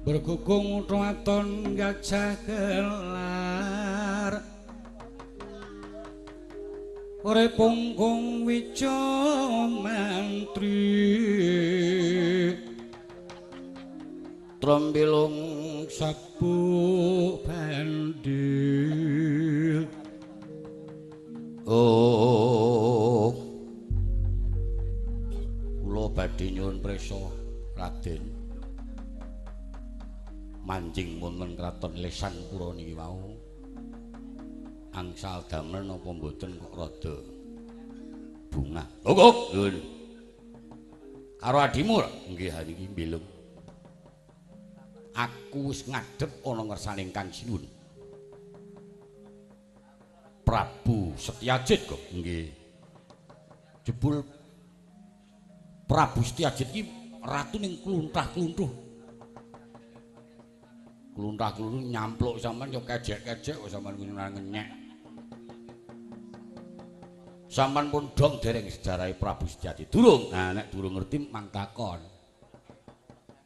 Bergugung waton gajah gelar ore punggung wijo mantri trombilung sapu bandil. Oh, kula badhe nyuwun prisa Raden. Manjing wonten kraton Lesanpura niki wau angsal damel napa mboten kok rada bungah. Lho, nuwun. Karo adimu nggih niki mbilung. Aku wis ngadhep ana ngersane Kang Sinuwun. Prabu Setyajid kok nggih. Jebul Prabu Setyajid iki ratu ning kluntah-kluntuh. Kluntah-kluntuh nyampluk sampean yo kejek-kejek kok sampean kuwi ngenyek. Sampean pun dong dereng sejarahe Prabu Setyajid. Durung. Nah nek durung ngerti mang takon.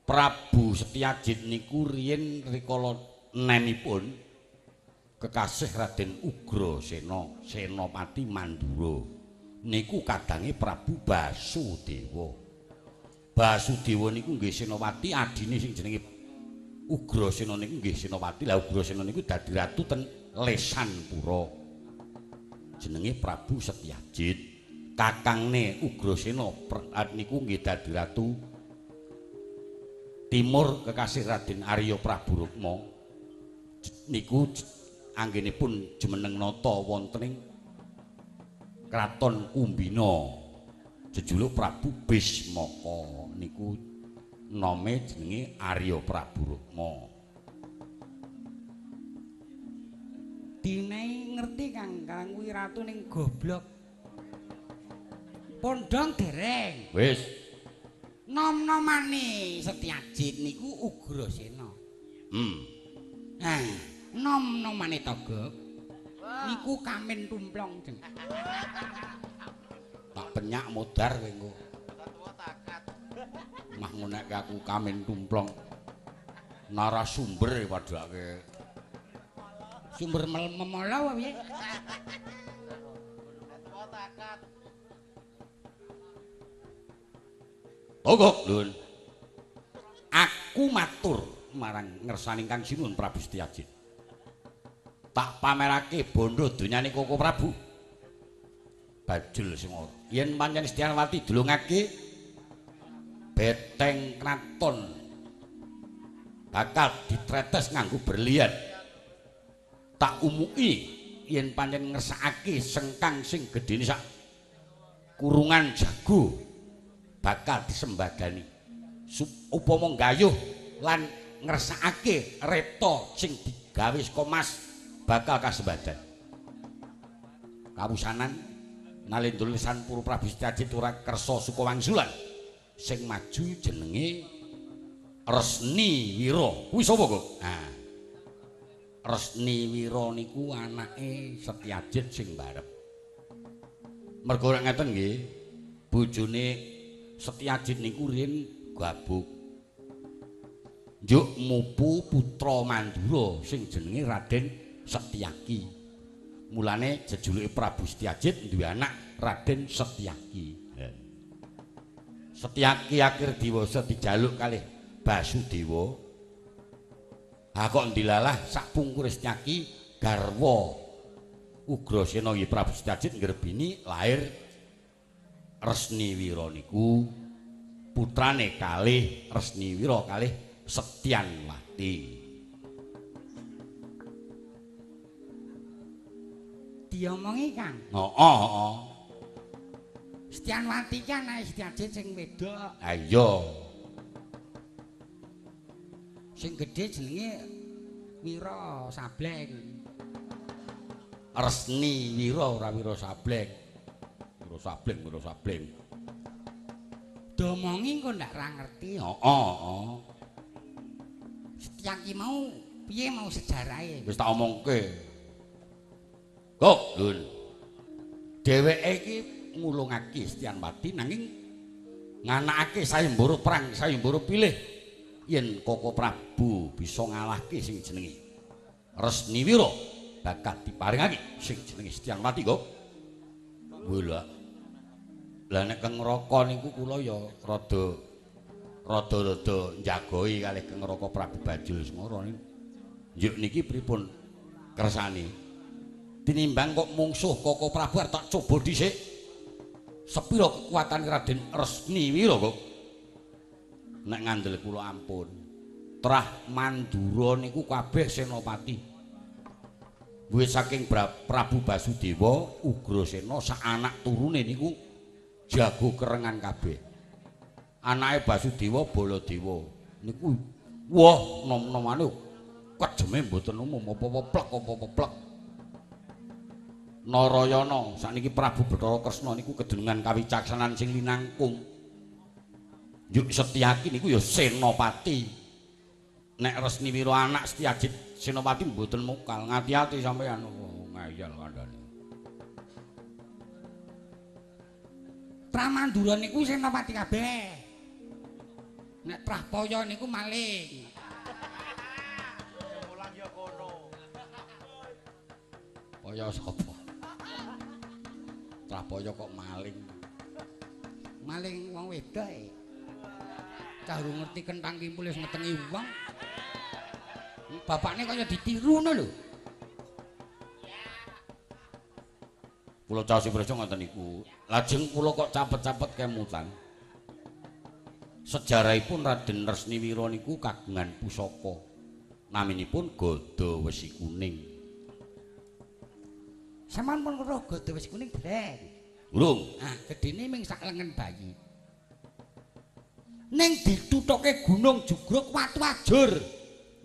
Prabu Setyajid niku riyin rikala nemipun kekasih Raden Ugrasena, Senopati Mandura. Niku kadange Prabu Basudewa. Basudewa niku nggih Senopati adine sing jenenge Ugrasena niku nggih Senopati. Lah Ugrasena niku dadi ratu ten Lesanpura. Jenenge Prabu Setyajid. Kakangne Ugrasena niku nggih dadi ratu timur kekasih Raden Arya Prabu Rukma. Niku anggenipun jumeneng nata wonten ing Kraton Kumbina. Jejuluk Prabu Bismaka niku nome jenenge Arya Prabu Rukma. Dine ngerti Kang, Kang kuwi ratu ning goblok. Pondong dereng. Wis. Nom-nomane Setyajid niku Ugrasena. Nah, nom-nomane Togok niku Kamin Tumplong jeng. Tak penyak modar kowe engko. Mah ngonekke aku Kamin Tumplong. Narasumber padhake. Sumber memolo piye? Togok, Lun. Aku matur marang ngersani Kang Sinuwun Prabu Setyajid. Tak pamerake bondo donyane Koko Prabu. Bajul Sengara. Yen pancen Setyanwati dulungake beteng kraton bakal ditretes nganggo berlian. Tak umuki yen pancen ngersakake sengkang sing gedene sak kurungan jago bakal disembadani. Upama nggayuh lan ngersakake reta sing digawe saka mas bakal kasembadan. Kawusanan Nalendra lisan Puru Prabu Setyajid ora kersa suka wangsulan. Sing maju jenenge Resni Wira. Kuwi sapa kok? Ah. Resni Wira niku anake Setyajid sing barep. Mergo nek ngeten nggih, bojone Setyajid niku riyen gabuk. Njuk mupu putra Mandura sing jenenge Raden Setyaki. Mulane jejuluke Prabu Setyajid duwe anak Raden Setyaki. Setyaki akhir diwasa dijaluk kalih Basudewa. Ha kok ndilalah sak pungkure Setyaki garwa Ugrasena nggih Prabu Setyajid ngrebini lahir Resni Wira niku putrane kalih Resni Wira kalih Setyanwati. Diomongi Kang. Heeh, heeh. Setyanwati ki anake Setyajid sing wedok. Ha iya. Sing gedhe jenenge Wira Sableng. Resni Wira ora Wira Sableng. Wira Sableng, Wira Sableng. Domongi engko ndak ra ngerti. Heeh, heeh. Setyaki mau piye mau sejarahe? Wis tak omongke. Kok, Lun. Dheweke iki ngulungake Setyanwati nanging nganakake sayembara perang, sayembara pilih yen Koko Prabu bisa ngalahke sing jenenge Resni Wira bakal diparingake sing jenenge Setyanwati kok. Lha. Lah nek Keng Raka niku kula ya rada-rada njagoi kalih Keng Raka Prabu Bajul Semara niku. Njuk niki pripun kersane? Tinimbang kok mungsuh Koko Prabu arep tak coba dhisik. Sepira kekuatan Raden Resni Wira kok. Nek ngandel kula ampun. Trah Mandura niku kabeh senopati. Wis saking Prabu Basudewa, Ugrasena sak anak turune niku jago kerengan kabeh. Anake Basudewa Baladewa niku wah nom-nomane kejeme mboten umum, apa-apa plek apa-apa plek. Narayana sakniki Prabu Bathara Kresna niku kedunungan kawicaksanan sing linangkung. Njuk Setyaki niku ya senopati. Nek Resni Wira anak Setyajid senopati mboten mokal. Ngati-ati sampeyan ngeyel kandhane. Trah Mandura niku senopati kabeh. Nek Trah Paya niku maling. Mulang ya kono. Paya sapa? Trah Paya kok maling. Maling wong wedok e. Cah urung ngerti kentang kimpul wis metengi wong. Bapakne kaya ditiru ngono lho. Kula caosi preca ngoten niku. Lajeng kula kok capet-capet kemutan. Sejarahipun Raden Resni Wira niku kagungan pusaka. Naminipun Gada Wesi Kuning. Sampeyan pun weruh Gada Wesi Kuning dereng? Urung. Ah, gedene ming sak lengen bayi. Ning dituthuke gunung jugruk watu ajur.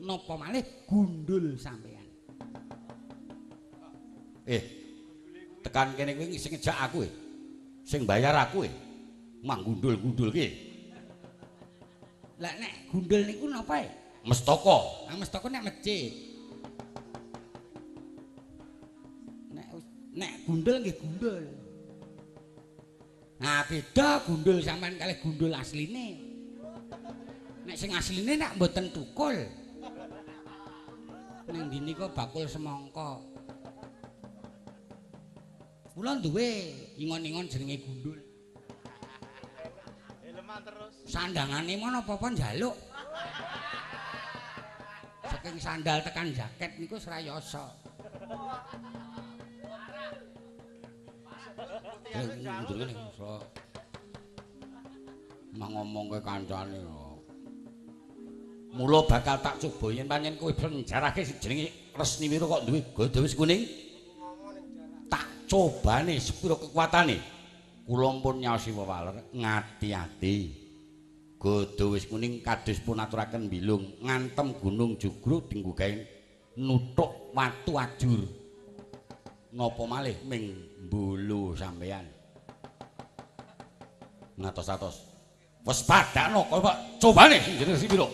Napa malih gundul sampeyan. Tekan kene kuwi sing ngejak aku e. Sing bayar aku e. Mang gundul-gundul ki. Lah nek gundul niku napa e? Mestaka. Ah mestaka nek masjid. Nek gundul nggih gundul. Nah beda gundul sampean kalih gundul asline. Nek sing asline nek mboten tukul. Ning ndi nika bakul semangka. Kula duwe ingon-ingon jenenge gundul. Sandangane mon apa-apa njaluk. Saking sandal tekan jaket niku srayasa. Ngene mah ngomong kowe kancane. Mula bakal tak coba yen pancen kowe penjarake sing jenenge Resniwira kok duwe gada wis kuning. Tak cobane sepira kekuatane. Kula pun nyaosi wewaler ngati-ati. Gada wis kuning kados pun aturaken bilung ngantem gunung Jugru dinggo gawe nuthuk watu ajur. Napa malih ming mbulu sampeyan. Ngatos-atos. Waspadakno kowe Pak, cobane sing jenenge Resniwira.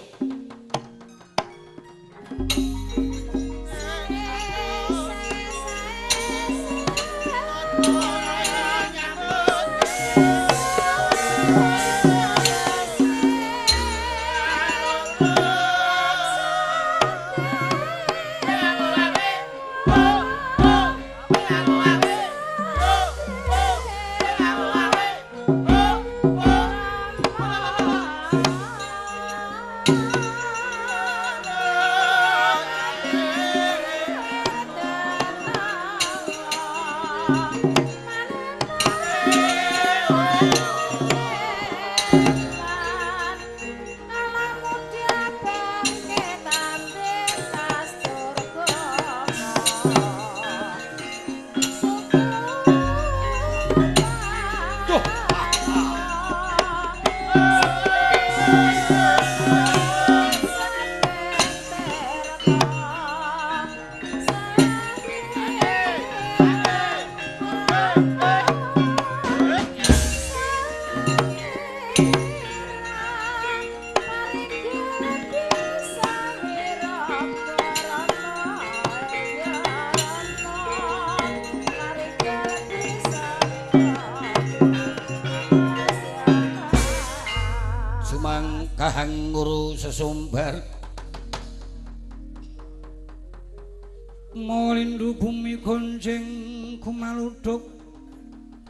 Sumangkahang sesumbar Molindu bumi gonceng kumaluduk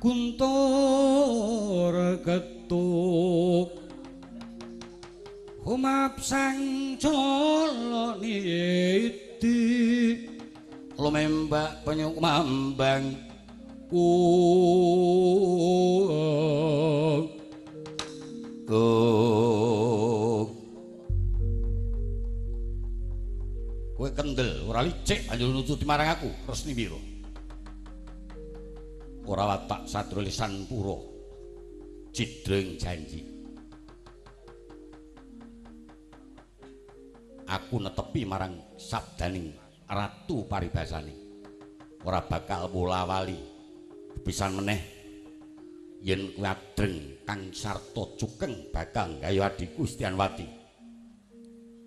guntur getuk humap sang colo niti lumembak penyuk mambang kowe kendel ora licik banjur nututi marang aku Resniwira. Ora watak sadra lisan pura cidreng janji. Aku netepi marang sabdaning ratu paribasane. Ora bakal wola-wali pisan meneh yen kuwi adreng kang sarta cukeng bakal gawe adhiku Stianwati.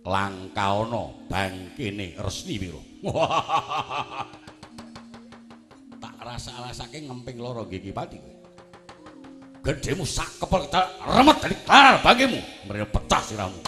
Langkaana bangkene Resniwira. Tak rasa-rasake ngemping lara nggih Ki Pati. Gedhemu sak kepel remet dadi klar bangkemu, mrene pecah sirahmu.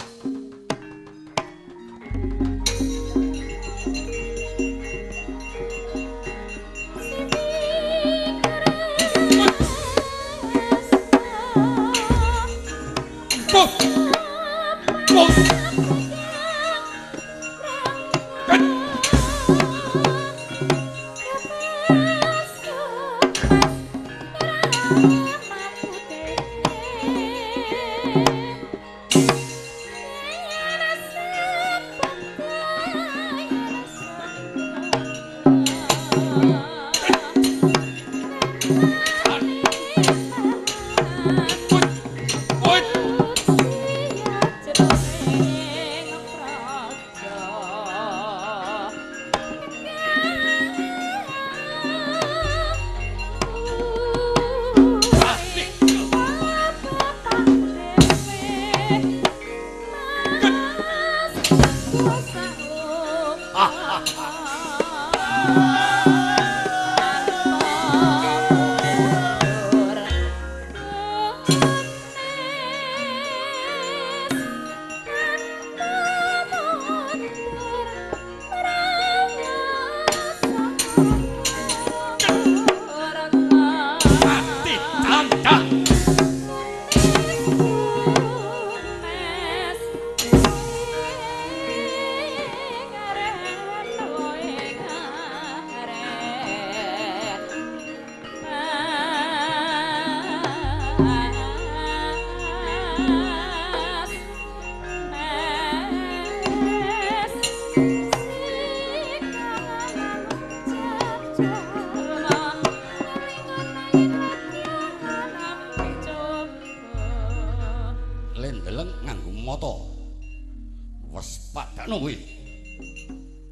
Waspadano kowe.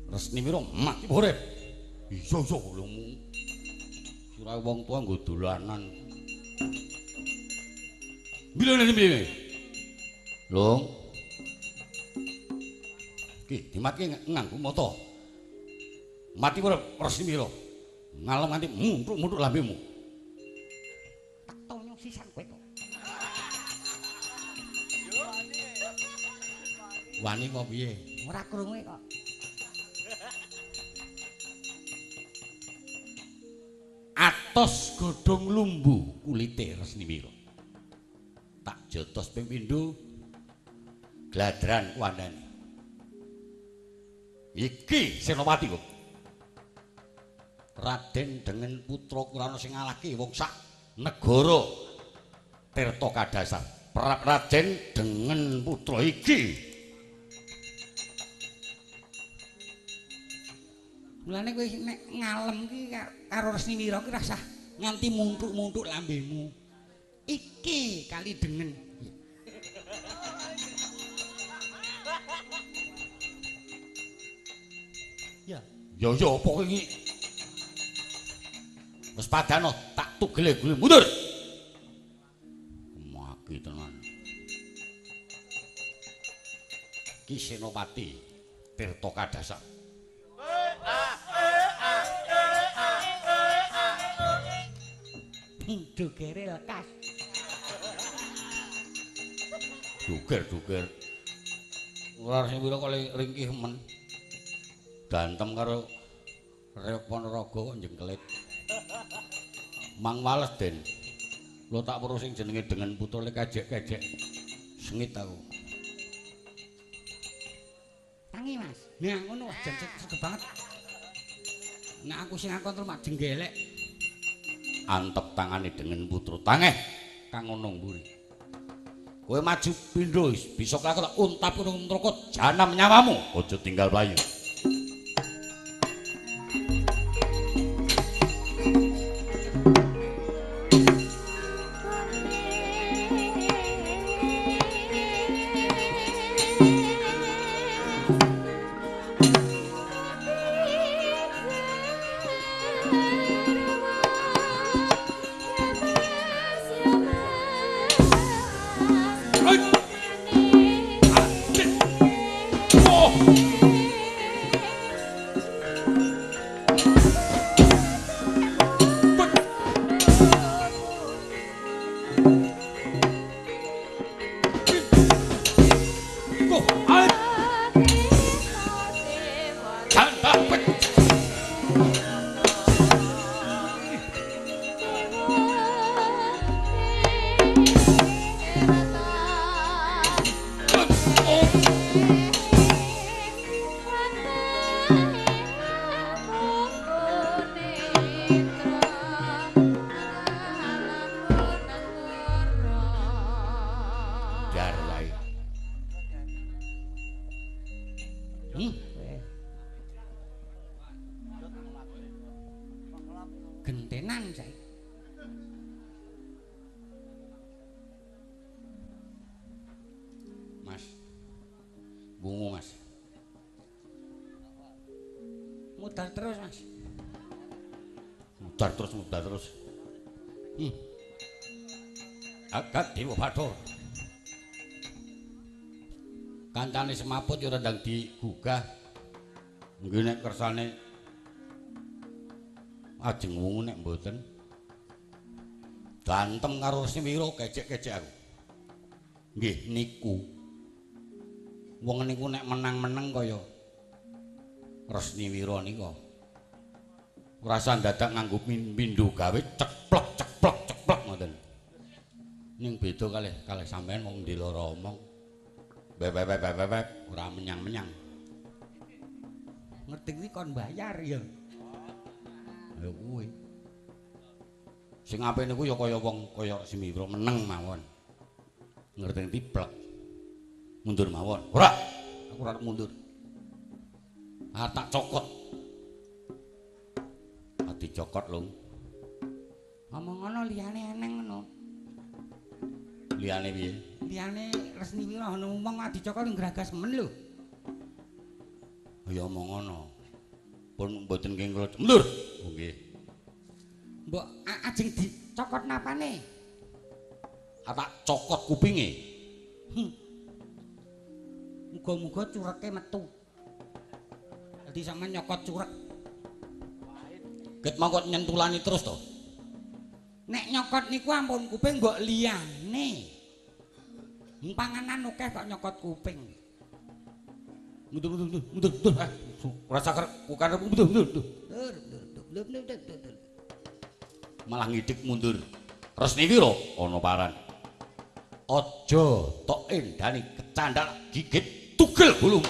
Resniwira mati urip. Iya iya lho. Sirahe wong tuwa nggo dolanan. Bilane piye? Lung. Ki dimatke nganggo mata. Mati urip Resniwira. Ngalem nganti muntuk-muntuk lambemu. Tak tonyo sisan kowe kok. Wani kok piye? Ora krungu kok. Atos godhong lumbu kulite Resniwira. Tak jotos ping pindho gladran kuandane. Iki Senopati kok. Raden Dengen Putra Kurana sing ngalahke wong sak negara Tirta Kadasar. Raden Dengen Putra iki. Mulane kowe nek ngalem ki karo Resniwira ki rasah nganti muntuk-muntuk lambemu. Iki kali Dengen. Ya. Ya ya apa kowe iki? Wis padano tak tugele gule mundur. Maki tenan. Ki Senopati Tirta Kadasa. Dugere lekas. Duger-duger. Ora Resniwira kok ringkih men. Dantem karo Reog Ponorogo kok njengkelit. Mang wales Den. Lho tak weruh sing jenenge Dengen Putra lek kejek-kejek. Sengit aku. Tangi Mas. Nah ngono wah jan sregep banget. Nek aku sing kontrol mak jenggelek. Antep tangane Dengen Putra tangeh kang ana mburi. Kowe maju pindho bisa kelakon untap untraka janam nyawamu aja tinggal mlayu. Gentenan saiki. Mas. Wungu Mas. Mudar terus Mas. Mudar terus, mudar terus. Agak Dewa Bathara. Kancane semaput ya ora ndang digugah. Nggih nek kersane ajeng wungu nek mboten. Dantem karo Resniwira kejek-kejek aku. Nggih niku. Wong niku nek menang-meneng kaya Resniwira nika. Ora usah dadak nganggo pindho gawe ceplok ceplok ceplok ngoten. Ning beda kalih kalih sampean wong ndiloro omong. Bebebebebeb ora menyang-menyang. Ngerti kuwi kon bayar ya. Ya kuwi. Sing apik niku ya kaya wong kaya Resniwira meneng mawon. Ngerti tiplek. Mundur mawon. Ora, aku ora mundur. Ah tak cokot. Ah dicokot lho. Ngomong ngono liyane eneng ngono. Liyane piye? Liyane Resni Wira ana wong dicokot ngragas men lho. Ya omong ngono. Pun mboten nggih kula mundur. Oh nggih. Mbok ajeng dicokot napane? Ah tak cokot kupinge. Muga-muga cureke metu. Dadi sampean nyokot curek. Ket mongko nyentulani terus to. Nek nyokot niku ampun kuping mbok liyane. Panganan akeh kok nyokot kuping. Mundur mundur mundur mundur. Ora saker karepmu mundur mundur. Mundur mundur mundur. Malah ngidik mundur. Resni Wira ana paran. Aja tok endani kecandhak gigit tugel gulung.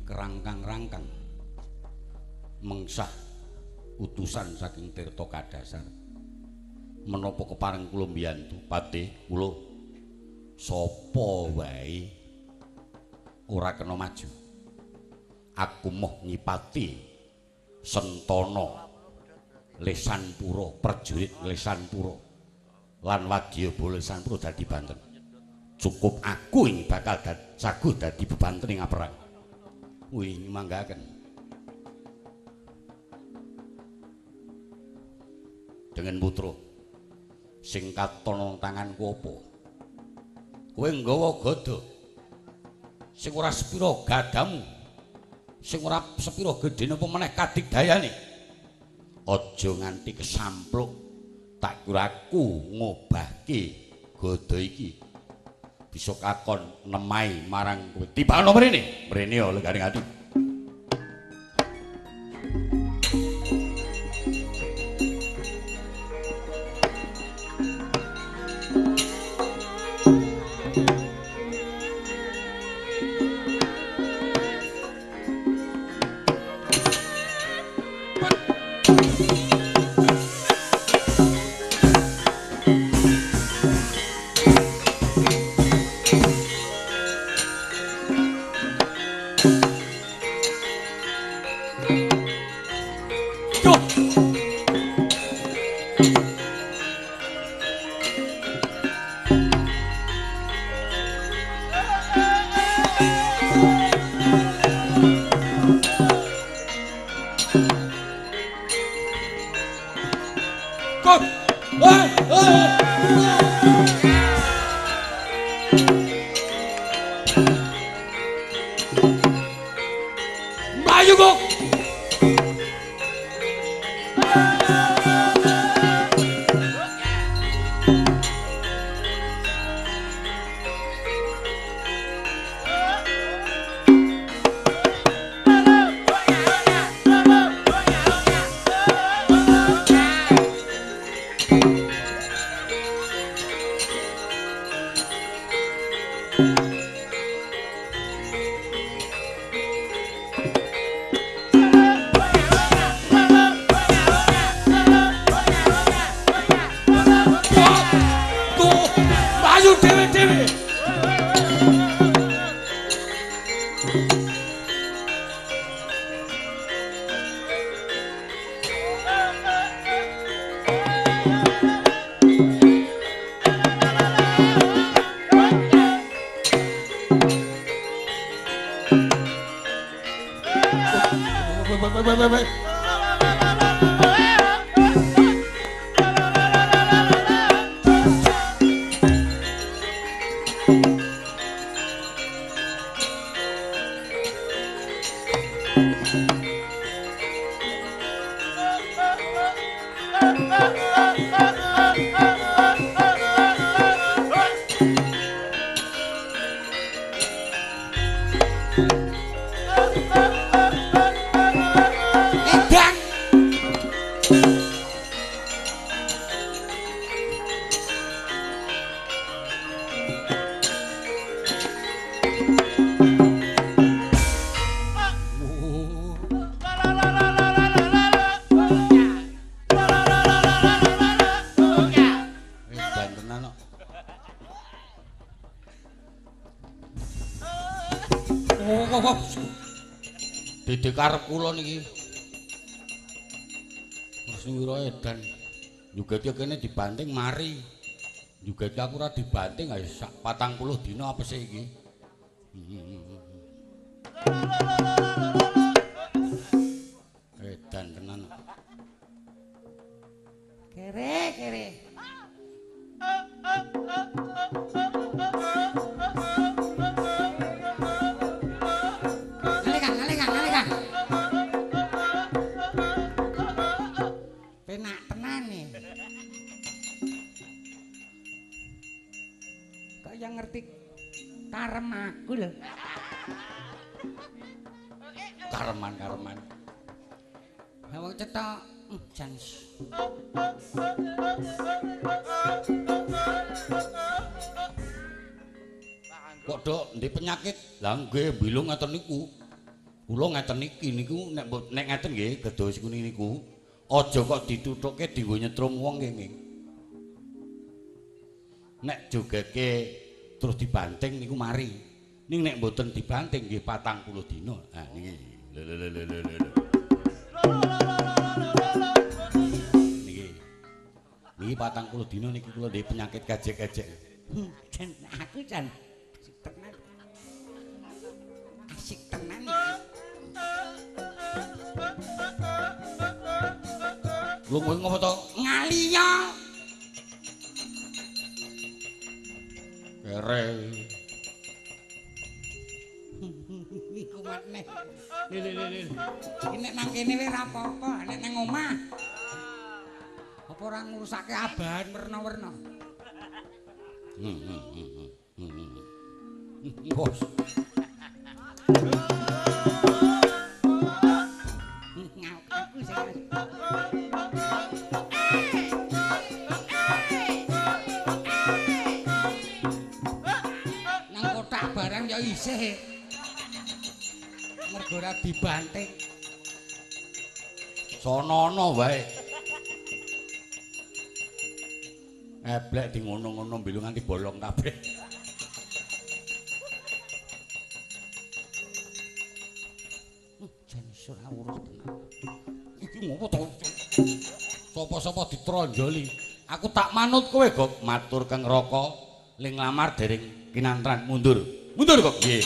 Kerangkang-rangkang mengsah utusan saking Tirta Kadasar menapa kepareng kula mbiyantu patih kula sapa wae ora kena maju aku moh ngipati Sentana Lesanpura prajurit Lesanpura lan wadyabala Lesanpura dadi banten cukup aku ing bakal saguh dadi bebanten ing perang. Wih, manggaken. Dengan putra sing katon tanganku apa? Kowe nggawa gada sing ora sepira gadamu, sing ora sepira gedene apa meneh kadigdayane. Aja nganti kesampluk, tak kira aku ngobahke gada iki. Bisa kakon nemai marang kowe. Tibano mrene, mrene ya legane ati. Mlayu kok. Dede karep kula niki. Ngaswira edan. Jugeti kene dibanting mari. Jugeti aku ora dibanting ayo sak 40 dina apa sih iki. Edan tenan. Kere kere. Yang ngerti karem aku lho. Kareman-kareman. Wong cetok jan. Kok dok ndek penyakit? Lah nggih bilung ngaten niku. Kula ngaten niki niku nek nek ngaten nggih gedos kuning niku. Aja kok dituthuke dienggo nyetrum wong nggih. Nek jogeke terus dibanting niku mari. Ning nek mboten dibanting nggih 40 dina. Ha niki. Lho lho lho lho lho. Niki. Niki 40 dina niki kula ndek penyakit kajek-kajek. Jan aku jan asik tenan. Asik tenan iki. Lho kowe ngopo to? Ngaliya. Kere. Iku matne. Lho lho lho. Iki nek nang kene wae ora apa-apa, nek nang omah. Apa ora ngrusake abahan werna-werna. Bos. Aku sing nang kotak barang ya isih. Mergo ora dibanting. Sonono wae. Eblek di ngono-ngono mbilu nganti bolong kabeh. Jan ora urut tenan. Iki ngopo to? Sapa-sapa ditronjoli. Aku tak manut kowe, Gok. Matur Kang Raka, ling nglamar dereng kinantran mundur. Mundur, Gok. Nggih.